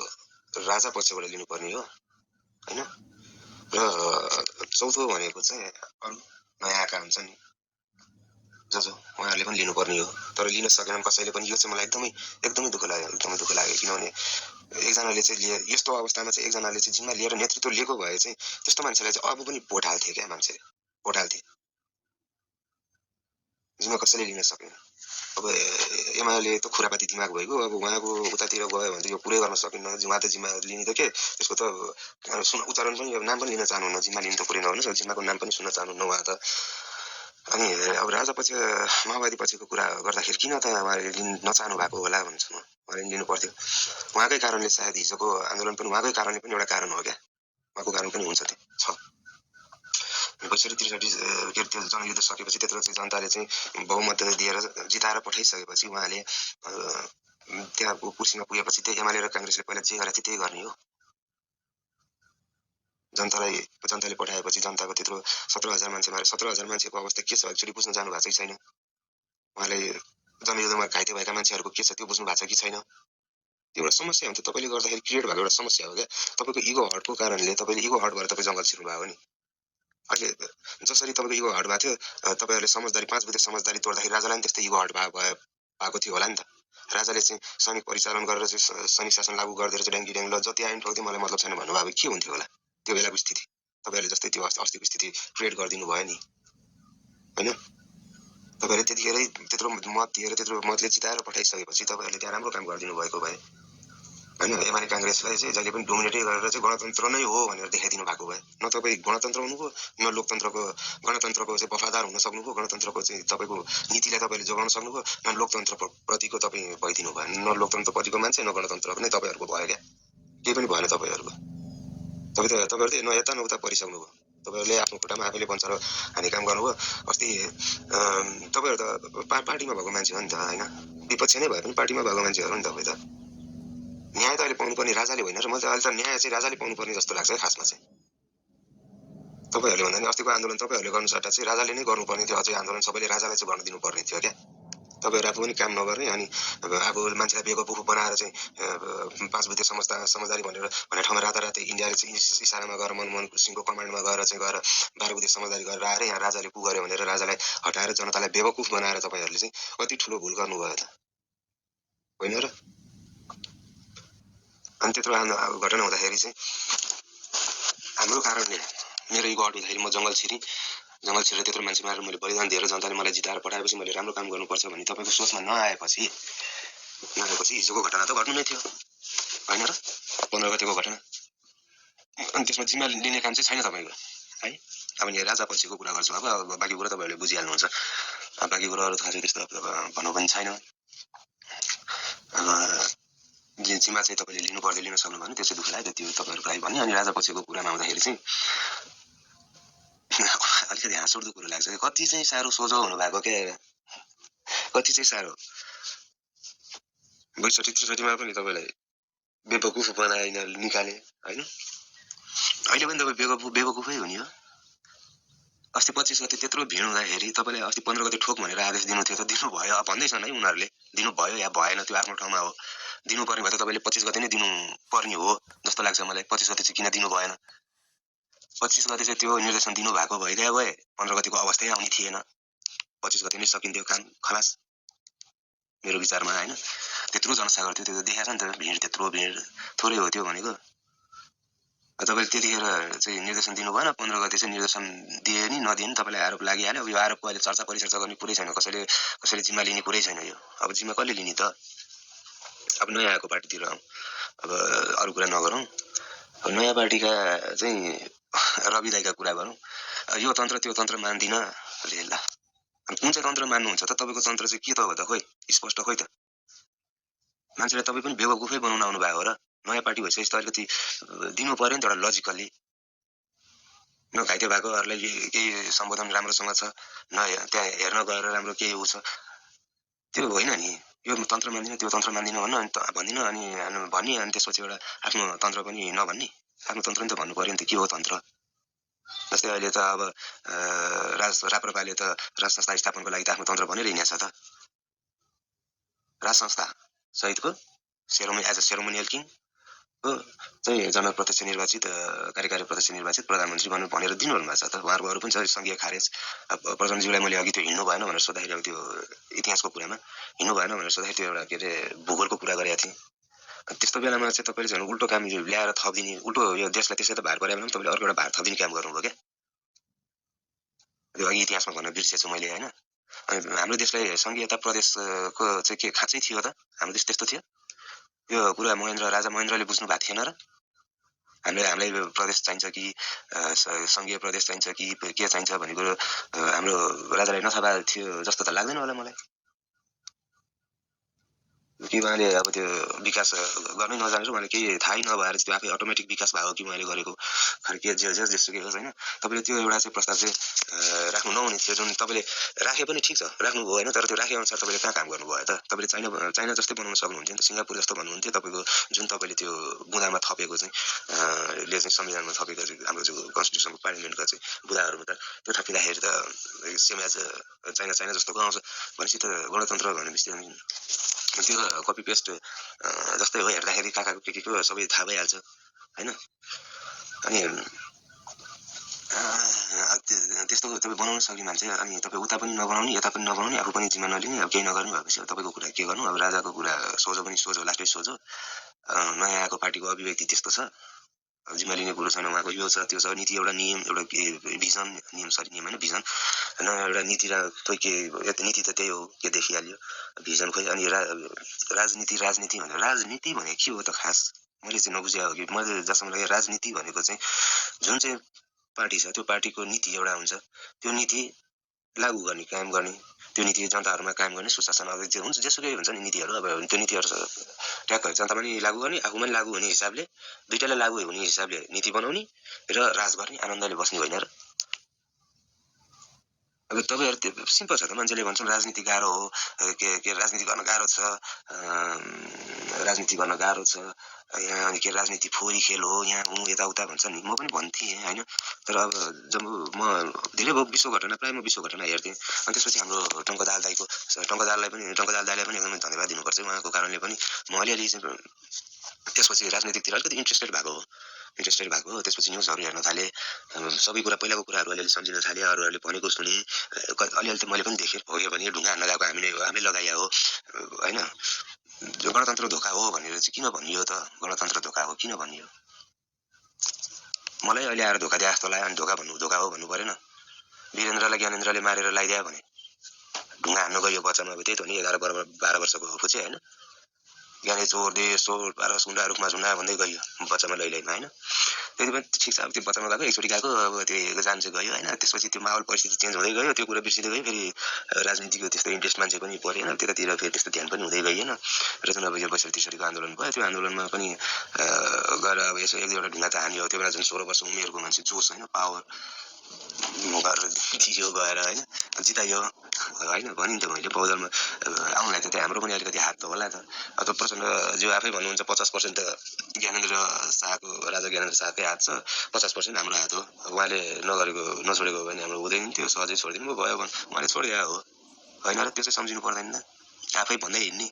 राजा पक्षबाट लिनुपर्ने हो होइन। र चौथो भनेको चाहिँ अरू नयाँ आएका हुन्छन् नि जो उहाँहरूले पनि लिनुपर्ने हो। तर लिन सकेनन् कसैले पनि। यो चाहिँ मलाई एकदमै दुःख लाग्यो। किनभने एकजनाले चाहिँ यस्तो अवस्थामा चाहिँ एकजनाले चाहिँ जिम्मा लिएर नेतृत्व लिएको भए चाहिँ त्यस्तो मान्छेलाई चाहिँ अब पनि भोट हाल्थे क्या, मान्छेले भोट हाल्थे। जिम्मा कसैले लिन सकेन। अब एमाले त खुरापाती दिमाग भइगयो। अब उहाँको उतातिर गयो भने त यो पुरै गर्न सकिन्न। उहाँ त जिम्मा लिने त के, त्यसको त उच्चारण पनि, नाम पनि लिन चाहनुहुन्न। जिम्मा लिनु त पुरै नहुनुहोस्, जिम्माको नाम पनि सुन्न चाहनुहुन्न उहाँ त। अनि अब राजा पछि माओवादी पछिको कुरा गर्दाखेरि किन त उहाँले लिन नचाहनु भएको होला भन्छु म। उहाँले लिनु पर्थ्यो। उहाँकै कारणले सायद हिजोको आन्दोलन पनि उहाँकै कारणले पनि एउटा कारण हो क्या, उहाँको कारण पनि हुन्छ, त्यो छ। 62-63 के त्यो जनयुद्ध सकेपछि त्यत्रो चाहिँ जनताले चाहिँ बहुमत दिएर जिताएर पठाइसकेपछि उहाँले त्यहाँको कुर्सीमा पुगेपछि त्यही एमाले र काङ्ग्रेसले पहिला जे गरेको थियो त्यही गर्ने हो। जनताले पठाएपछि जनताको त्यत्रो 17,000 मान्छे मारे, 17,000 मान्छेको अवस्था के छ एकचोटि बुझ्न जानु भएको छैन। उहाँले जनयुद्धमा घाइते भएका मान्छेहरूको के छ त्यो बुझ्नु भएको छ कि छैन। त्यो एउटा समस्या हुन्छ, तपाईँले गर्दाखेरि क्रिएट भएको एउटा समस्या हो क्या। तपाईँको इगो हर्टको कारणले तपाईँले इगो हर्ट भएर तपाईँ जङ्गल छिर्नु भयो नि। अहिले जसरी तपाईँको इगो हर्ट भएको थियो, तपाईँहरूले समझदारी 5 बुधे समझदारी तोड्दाखेरि राजालाई पनि त्यस्तै इगो हर्ट भएको थियो होला नि त। राजाले चाहिँ सैनिक परिचालन गरेर चाहिँ सैनिक शासन लागू गरिदिएर चाहिँ ड्याङ्गी ड्याङ ल जति आइन ठोक्थ्यो मलाई मतलब छैन भन्नुभयो, के हुन्थ्यो होला त्यो बेलाको स्थिति। तपाईँहरूले जस्तै त्यो अस्तिको स्थिति क्रिएट गरिदिनु भयो नि होइन। तपाईँहरूले त्यतिखेरै त्यत्रो मत दिएर त्यत्रो मतले जिताएर पठाइसकेपछि तपाईँहरूले त्यहाँ राम्रो काम गरिदिनु भएको भए होइन। एमाले काङ्ग्रेसलाई चाहिँ जहिले पनि डोमिनेटै गरेर चाहिँ गणतन्त्र नै हो भनेर देखाइदिनु भएको भए न तपाईँ गणतन्त्र हुनुभयो, न गणतन्त्रको चाहिँ वफादार हुन सक्नुभयो, गणतन्त्रको चाहिँ तपाईँको नीतिलाई तपाईँले जोगाउन सक्नुभयो, न लोकतन्त्र प्रतिको तपाईँ भइदिनु भयो, न लोकतन्त्रप्रतिको मान्छे, न गणतन्त्र पनि तपाईँहरूको भयो क्या। केही पनि भएन तपाईँहरूको। तपाईँहरूले न यता न उता परिसक्नुभयो। तपाईँहरूले आफ्नो खुट्टामा आफैले बन्चर हाने काम गर्नुभयो। अस्ति तपाईँहरू त पार्टीमा भएको मान्छे हो नि त होइन, विपक्ष नै भए पनि पार्टीमा भएको मान्छेहरू नि तपाईँ त। न्याय त अहिले पाउनुपर्ने राजाले होइन र मैले त अहिले त न्याय चाहिँ राजाले पाउनुपर्ने जस्तो लाग्छ खासमा चाहिँ। तपाईँहरूले भन्दा नि अस्तिको आन्दोलन तपाईँहरूले गर्नु सट्टा चाहिँ राजाले नै गर्नुपर्ने थियो। अझै आन्दोलन सबैले राजालाई चाहिँ गर्न दिनुपर्ने थियो क्या। तपाईहरु आफू पनि काम नगर्ने अनि आफू मान्छेलाई बेवकुफ बनाएर चाहिँ 5 बुद्धे समझदारी भनेर भन्ने ठाउँमा रातारातै इन्डियाले चाहिँ इसारामा गएर मनमोहन सिंहको कमान्डमा गएर चाहिँ 12 बुद्धे समझदारी गरेर आएर यहाँ राजाले पु गर्यो भनेर राजालाई हटाएर जनतालाई बेवकुफ बनाएर तपाईहरुले चाहिँ कति ठूलो भूल गर्नुभयो त होइन र अनि त्यत्रो घटना हुँदाखेरि चाहिँ हाम्रो कारणले मेरो इगो आउट हुँदाखेरि म जंगल छिरेर त्यत्रो मान्छे मारेर मैले बलिदान दिएर जनताले मलाई जिताएर पठाएपछि मैले राम्रो काम गर्नुपर्छ भन्ने तपाईको सोचमा नआएपछि हिजोको घटना त घट्नु नै थियो हैन र 15 गतेको घटना अनि त्यसमा जिम्मा लिने काम चाहिँ छैन तपाईको है अब यहाँ राजा पछिको कुरा गर्छु अब बाँकी कुरा तपाईहरुले बुझिहाल्नुहुन्छ बाँकी कुराहरु थाहा चाहिँ त्यस्तो भन्नु पनि छैन अब जिम्मा चाहिँ तपाईले लिनु पर्दै लिन सक्नु भने त्यसै दुःख लाग्यो त्यो तपाईहरुको लागि भन्ने अनि राजा पछिको कुरामा आउँदाखेरि चाहिँ अलिकति हाँस उठ्दो कुरो लाग्छ कति चाहिँ साह्रो सोझो हुनु भएको के कति चाहिँ साह्रो 62-63 मा पनि तपाईलाई बेवकुफ बनाइन निकाले हैन अहिले पनि तपाई बेवकुफै हुने हो अस्ति 25 गते त्यत्रो भिड हुँदाखेरि तपाईले अस्ति 15 गते ठोक भनेर आदेश दिनु थियो त दिनु भयो भन्दै छन् है उनीहरुले दिनु भयो या भएन त्यो आफ्नो ठाउँमा हो दिनु पर्ने भए त तपाईले 25 गते नै दिनु पर्ने हो जस्तो लाग्छ मलाई 25 गते चाहिँ किन दिनु भएन 25 गते चाहिँ त्यो निर्देशन दिनु भएको भइदिए भए 15 गतेको अवस्थै आउने थिएन 25 गते नै सकिन्थ्यो काम खलास मेरो विचारमा हैन त्यत्रो जनसागर थियो त्यो देखाछ नि त भिड त्यत्रो भिड थोरै हो त्यो भनेको तपाईले त्यतिखेर चाहिँ निर्देशन दिनु भएन 15 गते चाहिँ निर्देशन दिए नि नदिए नि तपाईलाई आरोप लागिहाल्यो अब यो आरोपको अहिले चर्चा परिचर्चा गर्ने कुरै छैन कसैले जिम्मा लिने कुरै छैन यो अब जिम्मा कसले लिने त अब नयाँ आएको पार्टीतिर अब अरु कुरा नगरौं नयाँ पार्टीका चाहिँ रवि दाइका कुरा गरौं यो तन्त्र त्यो तन्त्र मान्दिन ल अनि कुन चाहिँ तन्त्र मान्नुहुन्छ त तपाईको तन्त्र चाहिँ के त हो त खोइ स्पष्ट खोइ त मान्छेले तपाई पनि बेवकुफै बनाउन आउनु भएको हो र नयाँ पार्टी भइसकेपछि त अलिकति दिनु पर्यो नि त एउटा लजिकली नघाइते भएकोहरुलाई केही सम्बोधन राम्रोसँग छ न त्यहाँ हेर्न गएर राम्रो केही हो छ त्यो होइन नि यो तन्त्र मान्दिन त्यो तन्त्र मान्दिन भन्न अनि भन्दिन अनि भन्ने अनि त्यसपछि एउटा आफ्नो तन्त्र पनि नभन्ने आफ्नो तन्त्र नि त भन्नु पर्यो नि त के हो तन्त्र जस्तै अहिले त अब राप्रपाले त राज संस्था स्थापनको लागि त आफ्नो तन्त्र भनेर हिँडेको छ त राज संस्था सहितको सेरोमोनियल किङ हो चाहिँ जनप्रत्यक्ष निर्वाचित कार्यकारी प्रत्यक्ष निर्वाचित प्रधानमन्त्री भनेर दिनुभएको भएको छ त उहाँहरुको अरु पनि छ संघीय खारेज प्रधानमन्त्रीलाई मैले अघि त्यो हिँड्नु भएन भनेर सोध्दाखेरि अब त्यो इतिहासको कुरामा हिँड्नु भएन भनेर सोध्दाखेरि त्यो एउटा के रे भूगोलको कुरा गरेका थिए त्यस्तो बेलामा चाहिँ तपाईले झन् उल्टो काम ल्याएर थपिदिने उल्टो यो देशलाई त्यसै त भार परे भने तपाईले अर्को एउटा भार थपिदिने काम गर्नुभयो के त्यो अघि इतिहासमा भन्न बिर्सेछु मैले हैन हाम्रो देशलाई संघीयता प्रदेशको चाहिँ के खाँचै थियो त हाम्रो देश त्यस्तो थियो यो कुरा राजा महेन्द्रले बुझ्नु भएको थिएन र हामीलाई प्रदेश चाहिन्छ कि संघीय प्रदेश चाहिन्छ कि के चाहिन्छ भन्ने कुरो हाम्रो राजालाई नथाहा थियो जस्तो त लाग्दैन होला मलाई कि उहाँले अब त्यो विकास गर्नै नजानेर उहाँले केही थाहै नभएर त्यो आफै अटोमेटिक विकास भएको कि उहाँले गरेको खर्के जेसुकै होस् हैन तपाईले त्यो एउटा चाहिँ प्रस्ताव चाहिँ राख्नु नहुने थियो जुन तपाईले राखे पनि ठीक छ राख्नु भयो हैन तर त्यो राखे अनुसार तपाईले कहाँ काम गर्नु भयो त तपाईले चाइना जस्तै बनाउन सक्नुहुन्थ्यो नि त सिंगापुर जस्तो भन्नुहुन्थ्यो तपाईको जुन तपाईले त्यो बुदामा थपेको चाहिँ ले चाहिँ संविधानमा थपेको हाम्रो जो कन्स्टिट्युसनको पार्लिमेन्टको चाहिँ बुदाहरुमा त त्यो थपिदाखेरि त सेम एज चाइना जस्तो आउँछ भनेपछि त गणतन्त्र भनेपछि त्यो कपी पेस्ट जस्तै हो हेर्दाखेरि काकाको केकेको सबै थाहा भइहाल्छ हैन अनि त्यस्तो तपाई बनाउन सक्ने मान्छे अनि तपाई उता पनि नबनाउने यता पनि नबनाउने आफू पनि जिम्मा नलिने अब केही नगर्नु भएपछि तपाईको कुरा के गर्नु अब राजाको कुरा सोझो पनि सोझो लास्टै सोझो नयाँ आएको पार्टीको अभिव्यक्ति त्यस्तो छ जिम्मा लिने कुरो छैन उहाँको यो छ त्यो छ नीति एउटा नियम एउटा भिजन नियम हैन भिजन एउटा नीति र के नीति त त्यही हो के देखिहाल्यो भिजन खोइ अनि राजनीति भनेको राजनीति भनेको के हो त खास मैले चाहिँ नबुझे हो कि मैले जसमा लाग्यो राजनीति भनेको चाहिँ जुन चाहिँ पार्टी छ त्यो पार्टीको नीति एउटा हुन्छ त्यो नीति लागू गर्ने काम गर्ने त्यो नीति जनताहरुमा कायम गर्ने सुशासन अब जे हुन्छ जेसुकै हुन्छ नि नीतिहरु अब त्यो नीतिहरु ट्याक्क जनतामा नि लागू गर्ने आफूमा नि लागू हुने हिसाबले दुईटाले लागू हुने हिसाबले नीति बनाउने र राज गर्ने आनन्दले बस्ने होइन र अब तपाईहरु त्यो सिम्पल छ त मान्छेले भन्छन् राजनीति गाह्रो हो के राजनीति गर्न गाह्रो छ राजनीति गर्न गाह्रो छ यहाँ अनि के राजनीति फोरी खेल हो यहाँ यताउता भन्छ नि म पनि भन्थेँ होइन तर अब जब म धेरै विश्व घटना प्रायः म विश्व घटना हेर्थेँ अनि त्यसपछि हाम्रो टङ्कदाल दाईलाई पनि एकदमै धन्यवाद दिनुपर्छ उहाँको कारणले पनि म अलिअलि त्यसपछि राजनीतिकतिर अलिकति इन्ट्रेस्टेड भएको हो त्यसपछि न्युजहरू हेर्न थालेँ सबै कुरा पहिलाको कुराहरू अलिअलि सम्झिन थालेँ अरूहरूले भनेको सुने अलिअलि त मैले पनि देखेँ हो यो भने ढुङ्गा हान्न गएको हामीले लगाइया हो होइन गणतन्त्र धोका हो भनेर चाहिँ किन भनियो त गणतन्त्र धोका हो किन भनियो मलाई अहिले आएर धोका दिए जस्तो लाग्यो अनि धोका हो भन्नु परेन वीरेन्द्रलाई ज्ञानेन्द्रले मारेर लगाइदियो भने ढुङ्गा हान्न गयो बच्चामा अब त्यही त हो नि 11-12 वर्षको फुचे होइन ज्ञाने चोर देश चोर पारस गुन्डा रुखमा झुन्डा भन्दै गयो बच्चामा लैलैमा होइन त्यति पनि ठिक छ अब त्यो बच्चामा गएको एकचोटि गएको अब त्यो जान चाहिँ गयो होइन त्यसपछि त्यो माहौल परिस्थिति चेन्ज हुँदै गयो त्यो कुरा बिर्सिँदै गयो फेरि राजनीतिको त्यस्तो इन्ट्रेस्ट मान्छे पनि परेन त्यतातिर फेरि त्यस्तो ध्यान पनि हुँदै गएन र जुन अब यो 62 आन्दोलन भयो त्यो आन्दोलनमा पनि गएर अब यसो एक दुईवटा ढुङ्गा त हान्यो त्यो बेला जुन 16 वर्ष उमेरको मान्छे जोस होइन पावर गरेर दियो गएर होइन जितायो होइन भनि नि त मैले बहुदलमा आउनलाई त हाम्रो पनि अलिकति हात त होला त अब त प्रचण्डज्यू आफै भन्नुहुन्छ 50% त राजा ज्ञानेन्द्र शाहकै हात छ 50% हाम्रो हात हो उहाँले नछोडेको भने हाम्रो हुँदैन थियो सहजै छोडिदिनु भयो उहाँले छोडिदिया हो होइन र त्यो चाहिँ सम्झिनु पर्दैन आफै भन्दै हिँड्ने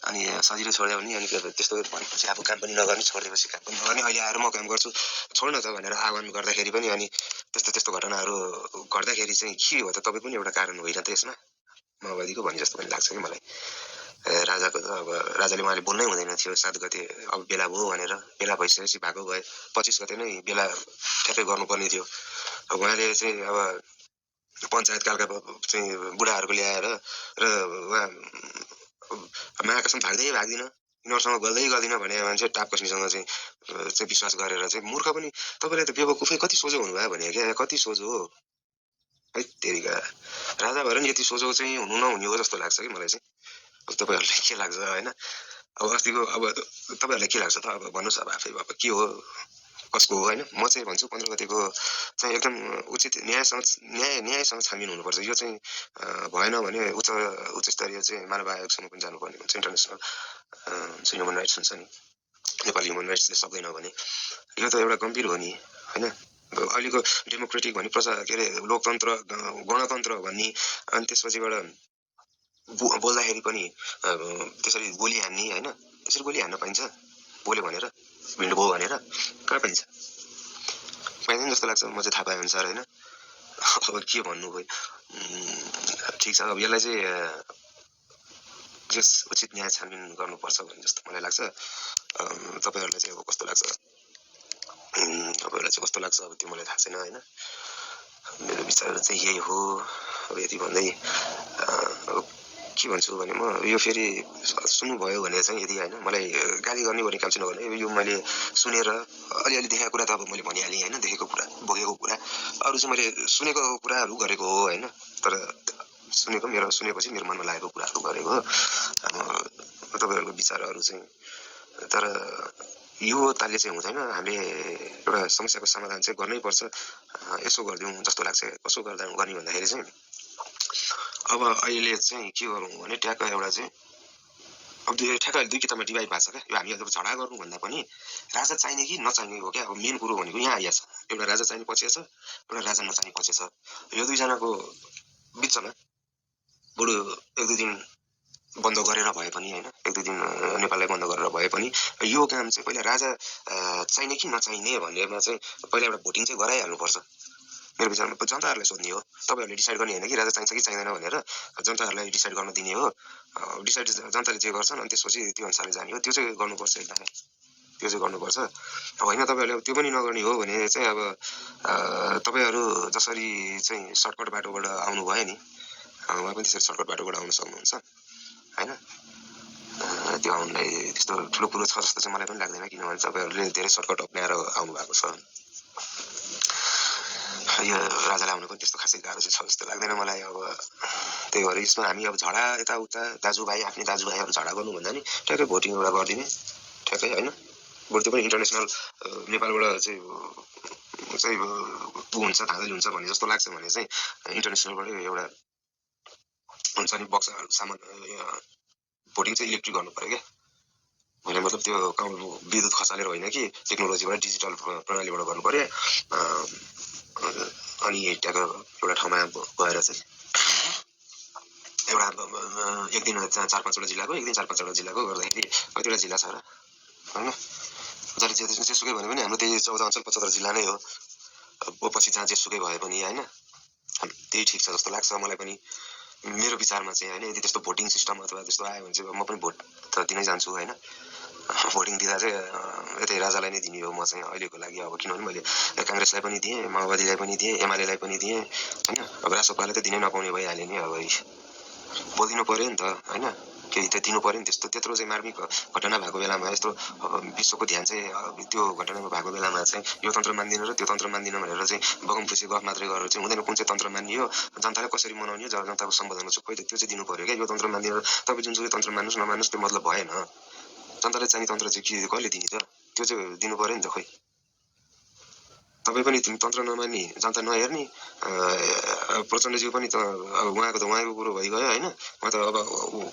अनि सजिलो छोड्यो भने अनि त्यस्तो भनेपछि आफू काम पनि नगर्ने छोडिदिएपछि काम पनि नगर्ने अहिले आएर म काम गर्छु छोड्न त भनेर आह्वान गर्दाखेरि पनि अनि त्यस्तो घटनाहरू गर्दाखेरि चाहिँ के हो त तपाईँ पनि एउटा कारण होइन त यसमा माओवादीको भने जस्तो पनि लाग्छ कि मलाई राजाको त अब राजाले उहाँले बोल्नै हुँदैन थियो 7 गते अब बेला भयो भनेर बेला भइसकेपछि भएको भए 25 गते नै बेला ठ्याक्कै गर्नुपर्ने थियो अब उहाँले चाहिँ अब पञ्चायतकालका चाहिँ बुढाहरूको ल्याएर र उहाँ महाकसम भाग्दिन यिनीहरूसँग गर्दिन भने मान्छे टाप कस्मीसँग चाहिँ विश्वास गरेर चाहिँ मूर्ख पनि तपाईँले त बेवकुफै कति सोझो हुनुभयो भने क्या कति सोझो हो है तेरिका राजा भएर नि यति सोझो चाहिँ हुनु नहुने हो जस्तो लाग्छ कि मलाई चाहिँ तपाईँहरूलाई के लाग्छ होइन अब अस्तिको अब तपाईँहरूलाई के लाग्छ त अब भन्नुहोस् अब आफै अब के हो कसको हो होइन म चाहिँ भन्छु 15 गतेको चाहिँ एकदम उचित न्यायसँग छानबिन हुनुपर्छ यो चाहिँ भएन भने उच्च स्तरीय चाहिँ मानव आयोगसम्म पनि जानुपर्ने हुन्छ इन्टरनेसनल चाहिँ ह्युमन राइट्स हुन्छ नि नेपाली ह्युमन राइट्सले सक्दैन भने यो त एउटा गम्भीर हो नि होइन अहिलेको डेमोक्रेटिक भन्ने के अरे लोकतन्त्र गणतन्त्र भन्ने अनि त्यसपछिबाट बोल्दाखेरि पनि त्यसरी गोली हान्ने होइन त्यसरी गोली हान्न पाइन्छ बोल्यो भनेर भिड भयो भनेर कहाँ पाइन्छ पाइँदैन जस्तो लाग्छ म चाहिँ थाहा पाएँ अनुसार होइन अब के भन्नु भयो ठिक छ अब यसलाई चाहिँ उचित न्याय छानबिन गर्नुपर्छ भन्ने जस्तो मलाई लाग्छ तपाईँहरूलाई चाहिँ अब कस्तो लाग्छ अब त्यो मलाई थाहा छैन होइन मेरो विचार चाहिँ यही हो अब यति भन्दै अब के भन्छु भने म यो फेरि सुन्नुभयो भने चाहिँ यदि होइन मलाई गाली गर्ने भन्ने काम चाहिँ नगर्ने यो मैले सुनेर अलिअलि देखेको कुरा त अब मैले भनिहालेँ होइन देखेको कुरा भोगेको कुरा अरू चाहिँ मैले सुनेको कुराहरू गरेको हो होइन तर सुनेपछि मेरो मनमा लागेको कुराहरू गरेको हो तपाईँहरूको विचारहरू चाहिँ तर यो तालले चाहिँ हुँदैन हामीले एउटा समस्याको समाधान चाहिँ गर्नैपर्छ यसो गरिदिउँ जस्तो लाग्छ कसो गर्ने भन्दाखेरि चाहिँ अब अहिले चाहिँ के गरौँ भने ट्याक्क एउटा चाहिँ अब ठ्याक्क 2 किताबमा डिभाइड भएको छ क्या यो हामी अब झगडा गर्नु भन्दा पनि राजा चाहिने कि नचाहिने हो क्या अब मेन कुरो भनेको यहाँ आइया छ एउटा राजा चाहिने पक्ष छ एउटा राजा नचाहिने पक्ष छ यो दुईजनाको बिचमा बरु 1-2 दिन बन्द गरेर भए पनि होइन 1-2 दिन नेपाललाई बन्द गरेर भए पनि यो काम चाहिँ पहिला राजा चाहिने कि नचाहिने भन्नेमा चाहिँ पहिला एउटा भोटिङ चाहिँ गराइहाल्नुपर्छ मेरो विचारमा जनताहरूलाई सोध्ने हो तपाईँहरूले डिसाइड गर्ने होइन कि राजा चाहिन्छ कि चाहिँदैन भनेर जनताहरूलाई डिसाइड गर्न दिने हो डिसाइड जनताले जे गर्छन् अनि त्यसपछि त्यो अनुसारले जाने हो त्यो चाहिँ गर्नुपर्छ एकदमै त्यो चाहिँ गर्नुपर्छ अब होइन तपाईँहरूले त्यो पनि नगर्ने हो भने चाहिँ अब तपाईँहरू जसरी चाहिँ सर्टकट बाटोबाट आउनुभयो नि उहाँ पनि त्यसरी सर्टकट बाटोबाट आउन सक्नुहुन्छ होइन त्यो आउनलाई त्यस्तो ठुलो कुरो छ जस्तो चाहिँ मलाई पनि लाग्दैन किनभने तपाईँहरूले धेरै सर्टकट अप्नाएर आउनु भएको छ यो राजालाई आउनु पनि त्यस्तो खासै गाह्रो चाहिँ छ जस्तो लाग्दैन मलाई अब त्यही भएर यसमा हामी अब झगडा यताउता दाजुभाइ आफ्नै दाजुभाइहरू झगडा गर्नु भन्दा नि ठ्याक्कै भोटिङ एउटा गरिदिने ठ्याक्कै होइन बरु त्यो पनि इन्टरनेसनल नेपालबाट चाहिँ हुन्छ धाँधली हुन्छ भन्ने जस्तो लाग्छ भने चाहिँ इन्टरनेसनलबाट एउटा हुन्छ नि बक्स सामान भोटिङ चाहिँ इलेक्ट्रिक गर्नु पर्यो क्या मैले मतलब त्यो विद्युत खसालेर होइन कि टेक्नोलोजीबाट डिजिटल प्रणालीबाट गर्नु पर्यो। अनि त्यहाँको एउटा ठाउँमा गएर चाहिँ एउटा एक दिन 4-5वटा जिल्लाको, एक दिन 4-5वटा जिल्लाको गर्दाखेरि कतिवटा जिल्ला छ र होइन, जसले जेसुकै भने पनि हाम्रो त्यही 14 अञ्चल 75 जिल्ला नै हो। पछि जहाँ जेसुकै भए पनि होइन, त्यही ठिक छ जस्तो लाग्छ मलाई पनि, मेरो विचारमा चाहिँ होइन। यदि त्यस्तो भोटिङ सिस्टम अथवा त्यस्तो आयो भने चाहिँ म पनि भोट त दिनै जान्छु होइन। भोटिङ दिँदा चाहिँ यतै राजालाई नै दिने हो म चाहिँ अहिलेको लागि। अब किनभने मैले काङ्ग्रेसलाई पनि दिएँ, माओवादीलाई पनि दिएँ, एमालेलाई पनि दिएँ होइन। अब रासोपालाई त दिनै नपाउने भइहाल्यो नि। अब बोलिदिनु पर्यो नि त होइन, केही त दिनु पर्यो नि। त्यत्रो चाहिँ मार्मिक घटना भएको बेलामा, यस्तो विश्वको ध्यान चाहिँ त्यो घटनामा भएको बेलामा चाहिँ यो तन्त्र मान्दिनँ र त्यो तन्त्र मान्दिनँ भनेर चाहिँ बगमफुसी गफ मात्रै गरेर चाहिँ हुँदैन। कुन चाहिँ तन्त्र मानियो, जनतालाई कसरी मनाउने, जनताको सम्बोधनमा चाहिँ पहिला त्यो चाहिँ दिनु पर्यो क्या। यो तन्त्र मान्दिनँ, तपाईँ जुनसुकै तन्त्र मान्नुहोस् नमान्नुहोस् त्यो मतलब भएन। जनतालाई चाहिने तन्त्र चाहिँ के कहिले दिने त, त्यो चाहिँ दिनु पर्यो नि त। खोइ तपाईँ पनि तन्त्र नमान्ने, जनता नहेर्ने, प्रचण्डज्यू पनि त अब उहाँको कुरो भइगयो होइन। उहाँ त अब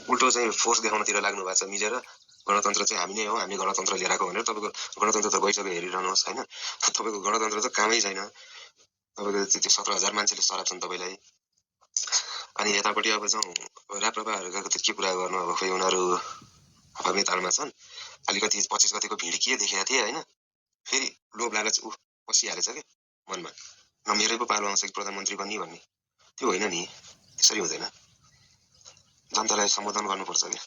उल्टो चाहिँ फोर्स देखाउनतिर लाग्नु भएको छ मिलेर। गणतन्त्र चाहिँ हामी नै हो, हामी गणतन्त्र लिएर आएको भनेर। तपाईँको गणतन्त्र त गइसक्यो, हेरिरहनुहोस् होइन। तपाईँको गणतन्त्र त कामै छैन। तपाईँको त्यो 17,000 मान्छेले सराप्छन् तपाईँलाई। अनि यतापट्टि अब जाउँ राप्रपाहरूको त के कुरा गर्नु। अब खोइ उनीहरू भन्ने तालमा छन्। अलिकति 25 गतिको भिड के देखेका थिए होइन, फेरि लोभ लालच पसिहालेछ क्या मनमा। मेरै पो पालो आउँछ कि प्रधानमन्त्री बन्ने भन्ने, त्यो होइन नि। त्यसरी हुँदैन, जनतालाई सम्बोधन गर्नुपर्छ क्या।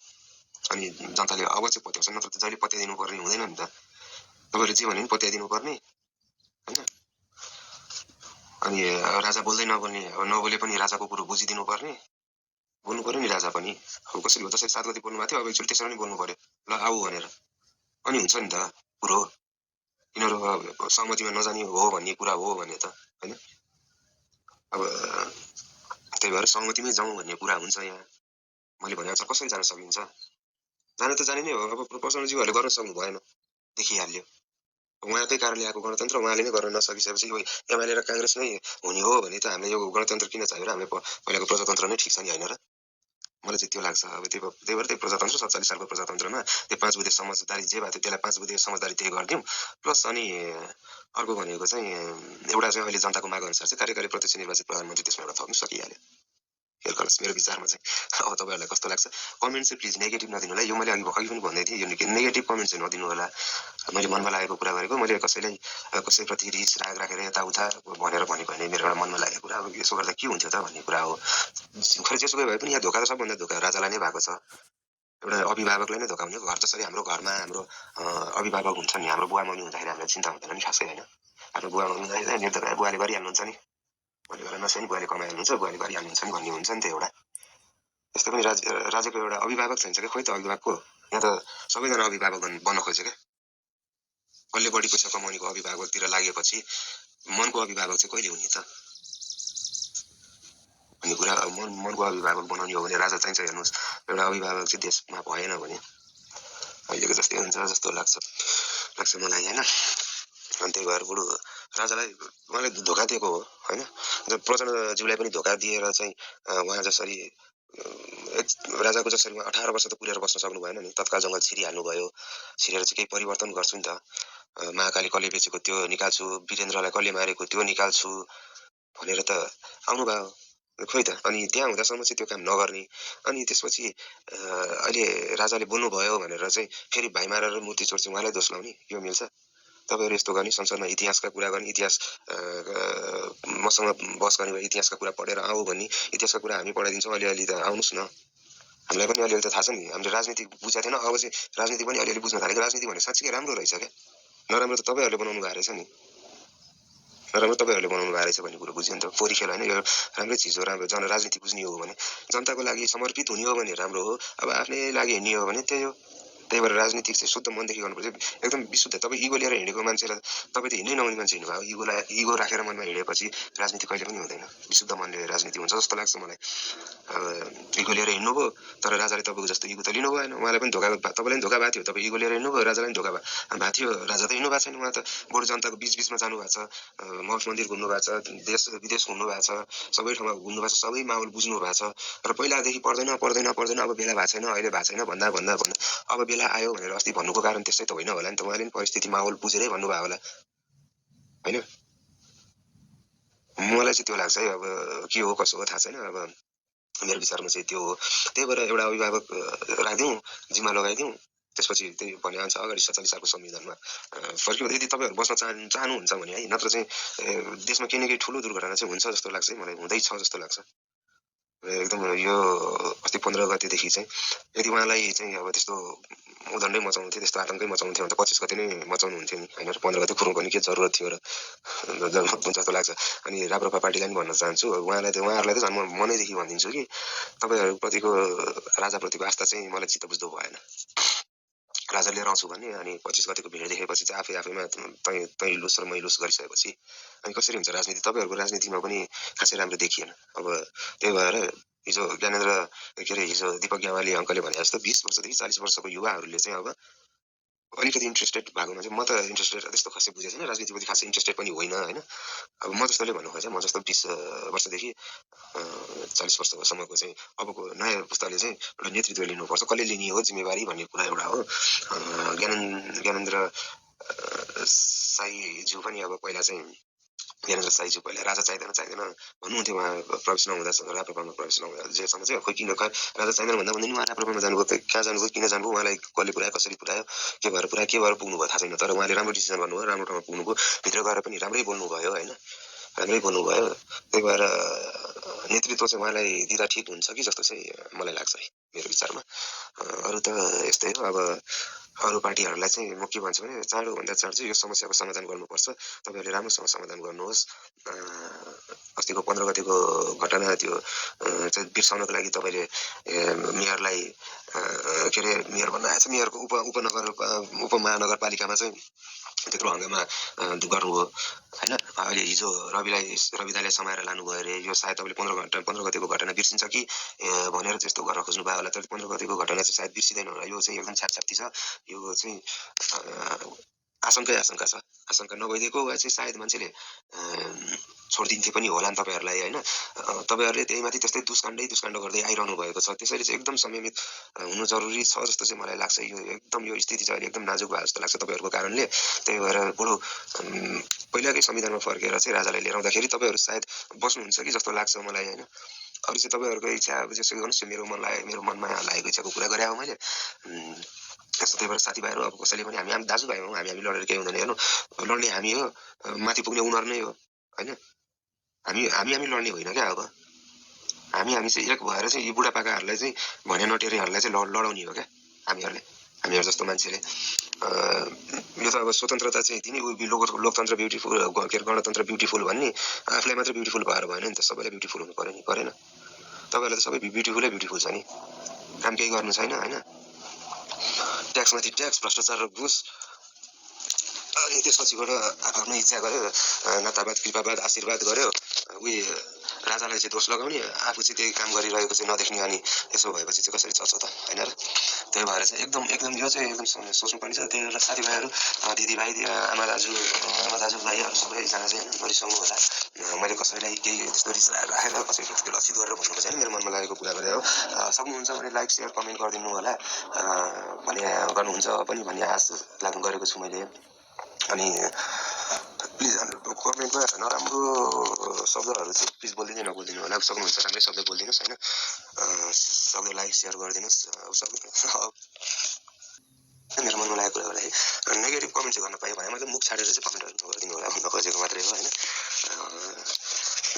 अनि जनताले अब चाहिँ पत्याउँछ, नत्र त जहिले पत्याइदिनु पर्ने हुँदैन नि त। तपाईँले जे भने पनि पत्याइदिनु पर्ने होइन। अनि राजा बोल्दै नबोल्ने, नबोले पनि राजाको कुरो बुझिदिनु पर्ने, बोल्नु पर्यो नि राजा पनि। अब कसरी हो, जसरी 7 गति बोल्नु भएको थियो अब एकचोटि त्यसरी नै बोल्नु पर्यो, ल आऊ भनेर। अनि हुन्छ नि त कुरो। यिनीहरू सहमतिमा नजाने हो भन्ने कुरा हो भने त होइन। अब त्यही भएर सहमतिमै जाउँ भन्ने कुरा हुन्छ यहाँ। मैले भने अनुसार कसरी जान सकिन्छ, जान त जाने नै हो। अब प्रचण्डज्यूहरूले गर्न सक्नु भएन, देखिहाल्यो। उहाँकै कारणले आएको गणतन्त्र उहाँले नै गर्न नसकिसकेपछि एमाले र काङ्ग्रेस नै हुने हो भने त हामीले यो गणतन्त्र किन चाहियो र? हामीले पहिलाको प्रजातन्त्र नै ठिक छ नि होइन र? मलाई चाहिँ त्यो लाग्छ। अब त्यही भएर त्यही प्रजातन्त्र 47 सालको प्रजातन्त्रमा त्यो 5 बुँदे समझदारी जे भएको थियो त्यसलाई 5 बुँदे समझदारी त्यही गरिदिउँ। प्लस अनि अर्को भनेको चाहिँ एउटा चाहिँ अहिले जनताको माग अनुसार चाहिँ कार्यकारी प्रत्यक्ष निर्वाचित प्रधानमन्त्री त्यसमा एउटा थप्नु सकिहाल्यो। मेरो विचारमा चाहिँ। अब तपाईँहरूलाई कस्तो लाग्छ कमेन्ट चाहिँ प्लिज नेगेटिभ नदिनु होला। यो मैले अघि पनि भन्दै थिएँ, यो नेगेटिभ कमेन्ट चाहिँ नदिनु होला। मैले मनमा लागेको कुरा गरेको, मैले कसैलाई कसैप्रति रिस राग राखेर यताउता भनेर भनेको होइन, मेरो एउटा मनमा लागेको कुरा। अब यसो गर्दा के हुन्थ्यो त भन्ने कुरा हो। खै जेसुकै भए पनि यहाँ धोका त सबभन्दा धोका राजालाई नै भएको छ। एउटा अभिभावकलाई नै धोका हुने। घर जसरी हाम्रो घरमा हाम्रो अभिभावक हुन्छ नि, हाम्रो बुवा मम्मी हुँदाखेरि हामीलाई चिन्ता हुँदैन नि खासै होइन। आफ्नो बुवा मम्मी हुँदाखेरि निर्धक्क बुवाले गरिहाल्नुहुन्छ नि, मैले गरेर नसक्यो नि बुवाले कमाइहाल्नुहुन्छ, बुवाले गरिहाल्नुहुन्छ नि भन्ने हुन्छ नि त एउटा। त्यस्तै पनि राजाको एउटा अभिभावक चाहिन्छ क्या। खोइ त अभिभावकको यहाँ त सबैजना अभिभावक बन्न खोज्छ क्या। कसले बढी पैसा कमाउनेको अभिभावकतिर लागेपछि मनको अभिभावक चाहिँ कहिले हुने त भन्ने कुरा। मनको अभिभावक बनाउने हो भने राजा चाहिन्छ। हेर्नुहोस् एउटा अभिभावक चाहिँ देशमा भएन भने अहिलेको जस्तै हुन्छ जस्तो लाग्छ मलाई होइन। अनि त्यही भएर बरु राजालाई उहाँले धोका दिएको हो होइन। प्रचण्डज्यूलाई पनि धोका दिएर चाहिँ उहाँ जसरी राजाको जसरी 18 वर्ष त पुरेर बस्न सक्नु भएन नि। तत्काल जङ्गल छिरिहाल्नु भयो। छिरेर चाहिँ केही परिवर्तन गर्छु नि त, महाकाली कसले बेचेको त्यो निकाल्छु, वीरेन्द्रलाई कसले मारेको त्यो निकाल्छु भनेर त आउनुभयो। खोइ त अनि त्यहाँ हुँदासम्म चाहिँ त्यो काम नगर्ने। अनि त्यसपछि अहिले राजाले बोल्नुभयो भनेर चाहिँ फेरि भाइमारा र मूर्ति चोर चाहिँ उहाँलाई दोष लाउने, यो मिल्छ? तपाईँहरू यस्तो गर्ने, संसदमा इतिहासका कुरा गर्ने, इतिहास मसँग बस गर्ने भए इतिहासका कुरा पढेर आऊ भन्ने, इतिहासका कुरा हामी पढाइदिन्छौँ, अलिअलि त आउनुहोस् न। हामीलाई पनि अलिअलि त थाहा छ नि, हामीले राजनीति बुझेको थिएन, अब चाहिँ राजनीति पनि अलिअलि बुझ्न थालेको। राजनीति भने साँच्चै राम्रो रहेछ क्या, नराम्रो त तपाईँहरूले बनाउनु भएको रहेछ नि, नराम्रो तपाईँहरूले बनाउनु भएको रहेछ भन्ने कुरो बुझ्यो नि त। फोरी खेल होइन, यो राम्रै चिज हो। राम्रो राजनीति बुझ्ने हो भने, जनताको लागि समर्पित हुने हो भने राम्रो हो। अब आफ्नै लागि हिँड्ने हो भने त्यही हो। त्यही भएर राजनीति चाहिँ शुद्ध मनदेखि गर्नुपर्छ, एकदम विशुद्ध। तपाईँ इगो लिएर हिँडेको मान्छेलाई तपाईँ त हिँड्नै नहुने मान्छे हिँड्नुभयो। इगो राखेर मनमा हिँडेपछि राजनीति कहिले पनि हुँदैन। विशुद्ध मनले राजनीति हुन्छ जस्तो लाग्छ मलाई। अब इगो लिएर हिँड्नुभयो तर राजाले तपाईँको जस्तो इगो त लिनु भएन। उहाँलाई पनि धोका, तपाईँलाई पनि धोका भएको थियो। तपाईँ इगो लिएर हिँड्नुभयो, राजालाई पनि धोका भएको थियो। राजा त हिँड्नु भएको छैन, उहाँ त बरु जनताको बिचमा जानु भएको छ, मठ मन्दिर घुम्नु भएको छ, देश विदेश घुम्नु भएको छ, सबै ठाउँमा घुम्नु भएको छ, सबै माहौल बुझ्नु भएको छ। र पहिलादेखि पर्दैन अब बेला भएको छैन, अहिले भएको छैन भन्दा अब बेला मलाई आयो भनेर अस्ति भन्नुको कारण त्यस्तै त होइन होला नि त उहाँले नि परिस्थिति माहौल बुझेरै भन्नुभयो होला हैन मलाई चाहिँ त्यो लाग्छ है अब के हो कसो हो थाहा छैन अब मेरो विचारमा चाहिँ त्यो हो त्यही भएर एउटा अभिभावक राखिदिउँ जिम्मा लगाइदिउँ त्यसपछि त्यही भने अनुसार अगाडि 47 सालको संविधानमा फर्कियो यदि तपाईँहरू बस्न चाहनुहुन्छ भने है नत्र चाहिँ देशमा केही न केही ठुलो दुर्घटना चाहिँ हुन्छ जस्तो लाग्छ मलाई हुँदैछ जस्तो लाग्छ एकदम यो अस्ति 15 गतेदेखि चाहिँ यदि उहाँलाई चाहिँ अब त्यस्तो उदण्डै मचाउनु थियो त्यस्तो आतंकै मचाउनु थियो भने त 25 गते नै मचाउनु हुन्थ्यो नि हैन 15 गते खुरुङ पनि के जरुरत थियो र जस्तो लाग्छ अनि राप्रपा पार्टीलाई पनि भन्न चाहन्छु उहाँहरूलाई त झन् म मनैदेखि भनिदिन्छु कि तपाईँहरूप्रतिको राजाप्रतिको आस्था चाहिँ मलाई चित्त बुझ्दो भएन राजा लिएर आउँछु भने अनि 25 गतेको भिड देखेपछि चाहिँ आफैमा तै लुस र मै लुस गरिसकेपछि अनि कसरी हुन्छ राजनीति तपाईँहरूको राजनीतिमा पनि खासै राम्रो देखिएन अब त्यही भएर हिजो ज्ञानेन्द्र के अरे हिजो दीपक ग्यावाली अङ्कलले भने जस्तो 20 वर्षदेखि 40 वर्षको युवाहरूले चाहिँ अब अलिकति इन्ट्रेस्टेड भएकोमा चाहिँ म त इन्ट्रेस्टेड त्यस्तो खासै बुझेको छैन राजनीतिप्रति खासै इन्ट्रेस्टेड पनि होइन हैन अब म जस्तोले भन्नु खोजेँ म जस्तो 20 वर्षदेखि 40 वर्षसम्मको चाहिँ अबको नयाँ पुस्ताले चाहिँ एउटा नेतृत्व लिनुपर्छ कसले लिने हो जिम्मेवारी भन्ने कुरा एउटा हो ज्ञानेन्द्र साईज्यू पनि अब पहिला चाहिँ ज्ञानेन्द्र साईज्यू पहिला राजा चाहिँदैन भन्नुहुन्थ्यो उहाँ प्रवेश नहुँदा राप्रपामा प्रवेश नहुँदा जेसम्म चाहिँ खोइ किन राजा चाहिँदैन भन्दा भन्दै नि उहाँ राप्रपामा जानुभयो कहाँ जानुभयो किन जानुभयो उहाँलाई कसले पुऱ्यायो कसरी पुऱ्यायो के भएर पुग्नुभयो थाहा छैन तर उहाँले राम्रो डिसिजन गर्नुभयो राम्रो ठाउँमा पुग्नुभयो भित्र गएर पनि राम्रै बोल्नुभयो होइन राम्रै बोल्नुभयो त्यही भएर नेतृत्व चाहिँ उहाँलाई दिँदा ठिक हुन्छ कि जस्तो चाहिँ मलाई लाग्छ है मेरो विचारमा अरू त यस्तै हो अब अरू पार्टीहरूलाई चाहिँ म के भन्छु भने चाँडोभन्दा चाँडो चाहिँ यो समस्याको समाधान गर्नुपर्छ तपाईँहरूले राम्रोसँग समाधान गर्नुहोस् अस्तिको 15 गतेको घटना त्यो चाहिँ बिर्साउनको लागि तपाईँले मेयरलाई के अरे मेयर भन्न आएछ मेयरको उपमहानगरपालिकामा चाहिँ त्यत्रो हङ्गामा गर्नुभयो होइन अहिले हिजो रविदाले समाएर लानुभयो अरे यो सायद तपाईँले 15 गतेको घटना बिर्सिन्छ कि भनेर त्यस्तो गर्न खोज्नु भयो होला तर 15 गतेको घटना चाहिँ सायद बिर्सिँदैन होला यो चाहिँ एकदम छापछाप्ती छ यो चाहिँ आशंका छ आशंका नभइदिएको भए चाहिँ सायद मान्छेले छोडिदिन्थे पनि होला नि तपाईँहरूलाई होइन तपाईँहरूले त्यही माथि त्यस्तै दुष्काण्ड गर्दै आइरहनु भएको छ त्यसैले चाहिँ एकदम संयमित हुनु जरुरी छ जस्तो चाहिँ मलाई लाग्छ यो एकदम यो स्थिति चाहिँ एकदम नाजुक भयो जस्तो लाग्छ तपाईँहरूको कारणले त्यही भएर बरु पहिलाकै संविधानमा फर्केर चाहिँ राजालाई लिएर आउँदाखेरि तपाईँहरू सायद बस्नुहुन्छ कि जस्तो लाग्छ मलाई होइन अरू चाहिँ तपाईँहरूको इच्छा अब जसो गर्नुहोस् मेरो मनमा लागेको इच्छाको कुरा गरे हो मैले त्यही भएर साथीभाइहरू अब कसैले पनि हामी दाजुभाइ हौँ हामी लडेर केही हुँदैन हेर्नु लड्ने हामी हो माथि पुग्ने उनीहरू नै हो होइन हामी लड्ने होइन क्या अब हामी चाहिँ एक भएर चाहिँ यी बुढापाकाहरूलाई चाहिँ भने नटेरीहरूलाई चाहिँ लडाउने हो क्या हामीहरू जस्तो मान्छेले यो त अब स्वतन्त्रता चाहिँ दिने लोकतन्त्र ब्युटिफुल के अरे गणतन्त्र ब्युटिफुल भन्ने आफूलाई मात्र ब्युटिफुल भएर भएन नि त सबैलाई ब्युटिफुल हुनु पर्यो नि परेन तपाईँहरूलाई त सबै ब्युटिफुलै छ नि काम केही गर्नु छैन होइन ट्याक्समाथि ट्याक्स भ्रष्टाचार र घुस अनि त्यसपछिबाट आफ्नो इच्छा गर्यो नातावाद कृपावाद आशीर्वाद गर्यो उही राजालाई चाहिँ दोष लगाउने आफू चाहिँ त्यही काम गरिरहेको चाहिँ नदेख्ने अनि यसो भएपछि चाहिँ कसरी चल्छ त होइन र त्यही भएर चाहिँ एकदम यो चाहिँ एकदम सोच्नुपर्ने छ त्यही भएर साथीभाइहरू दिदीभाइ आमा दाजुभाइहरू सबैजना चाहिँ नरिसाउनु होला मैले कसैलाई केही त्यस्तो रिस राखेर कसैको लक्षित गरेर भन्नुको छैन मेरो मनमा लागेको कुरा गरे हो सक्नुहुन्छ भने लाइक सेयर कमेन्ट गरिदिनु होला भने गर्नुहुन्छ पनि भन्ने आश गरेको छु मैले अनि प्लिज कमेन्टमा नराम्रो शब्दहरू चाहिँ प्लिज नबोलिदिनु होला सक्नुहुन्छ राम्रै शब्द बोलिदिनुहोस् होइन शब्द लाइक सेयर गरिदिनुहोस् मेरो मनमा लागेको कुरा है नेगेटिभ कमेन्ट चाहिँ गर्न पाएँ भने मैले मुख छाडेर चाहिँ कमेन्टहरू नगरिदिनु होला भन्न खोजेको मात्रै हो होइन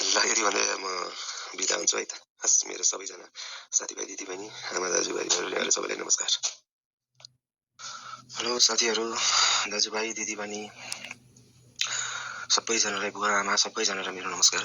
ल यति भने म बिदा हुन्छु है त हस् मेरो सबैजना साथीभाइ दिदीबहिनी आमा दाजुभाइहरू सबैलाई नमस्कार हेलो साथीहरू दाजुभाइ दिदीबहिनी सबैजनालाई बुवा आमा सबैजनालाई मेरो नमस्कार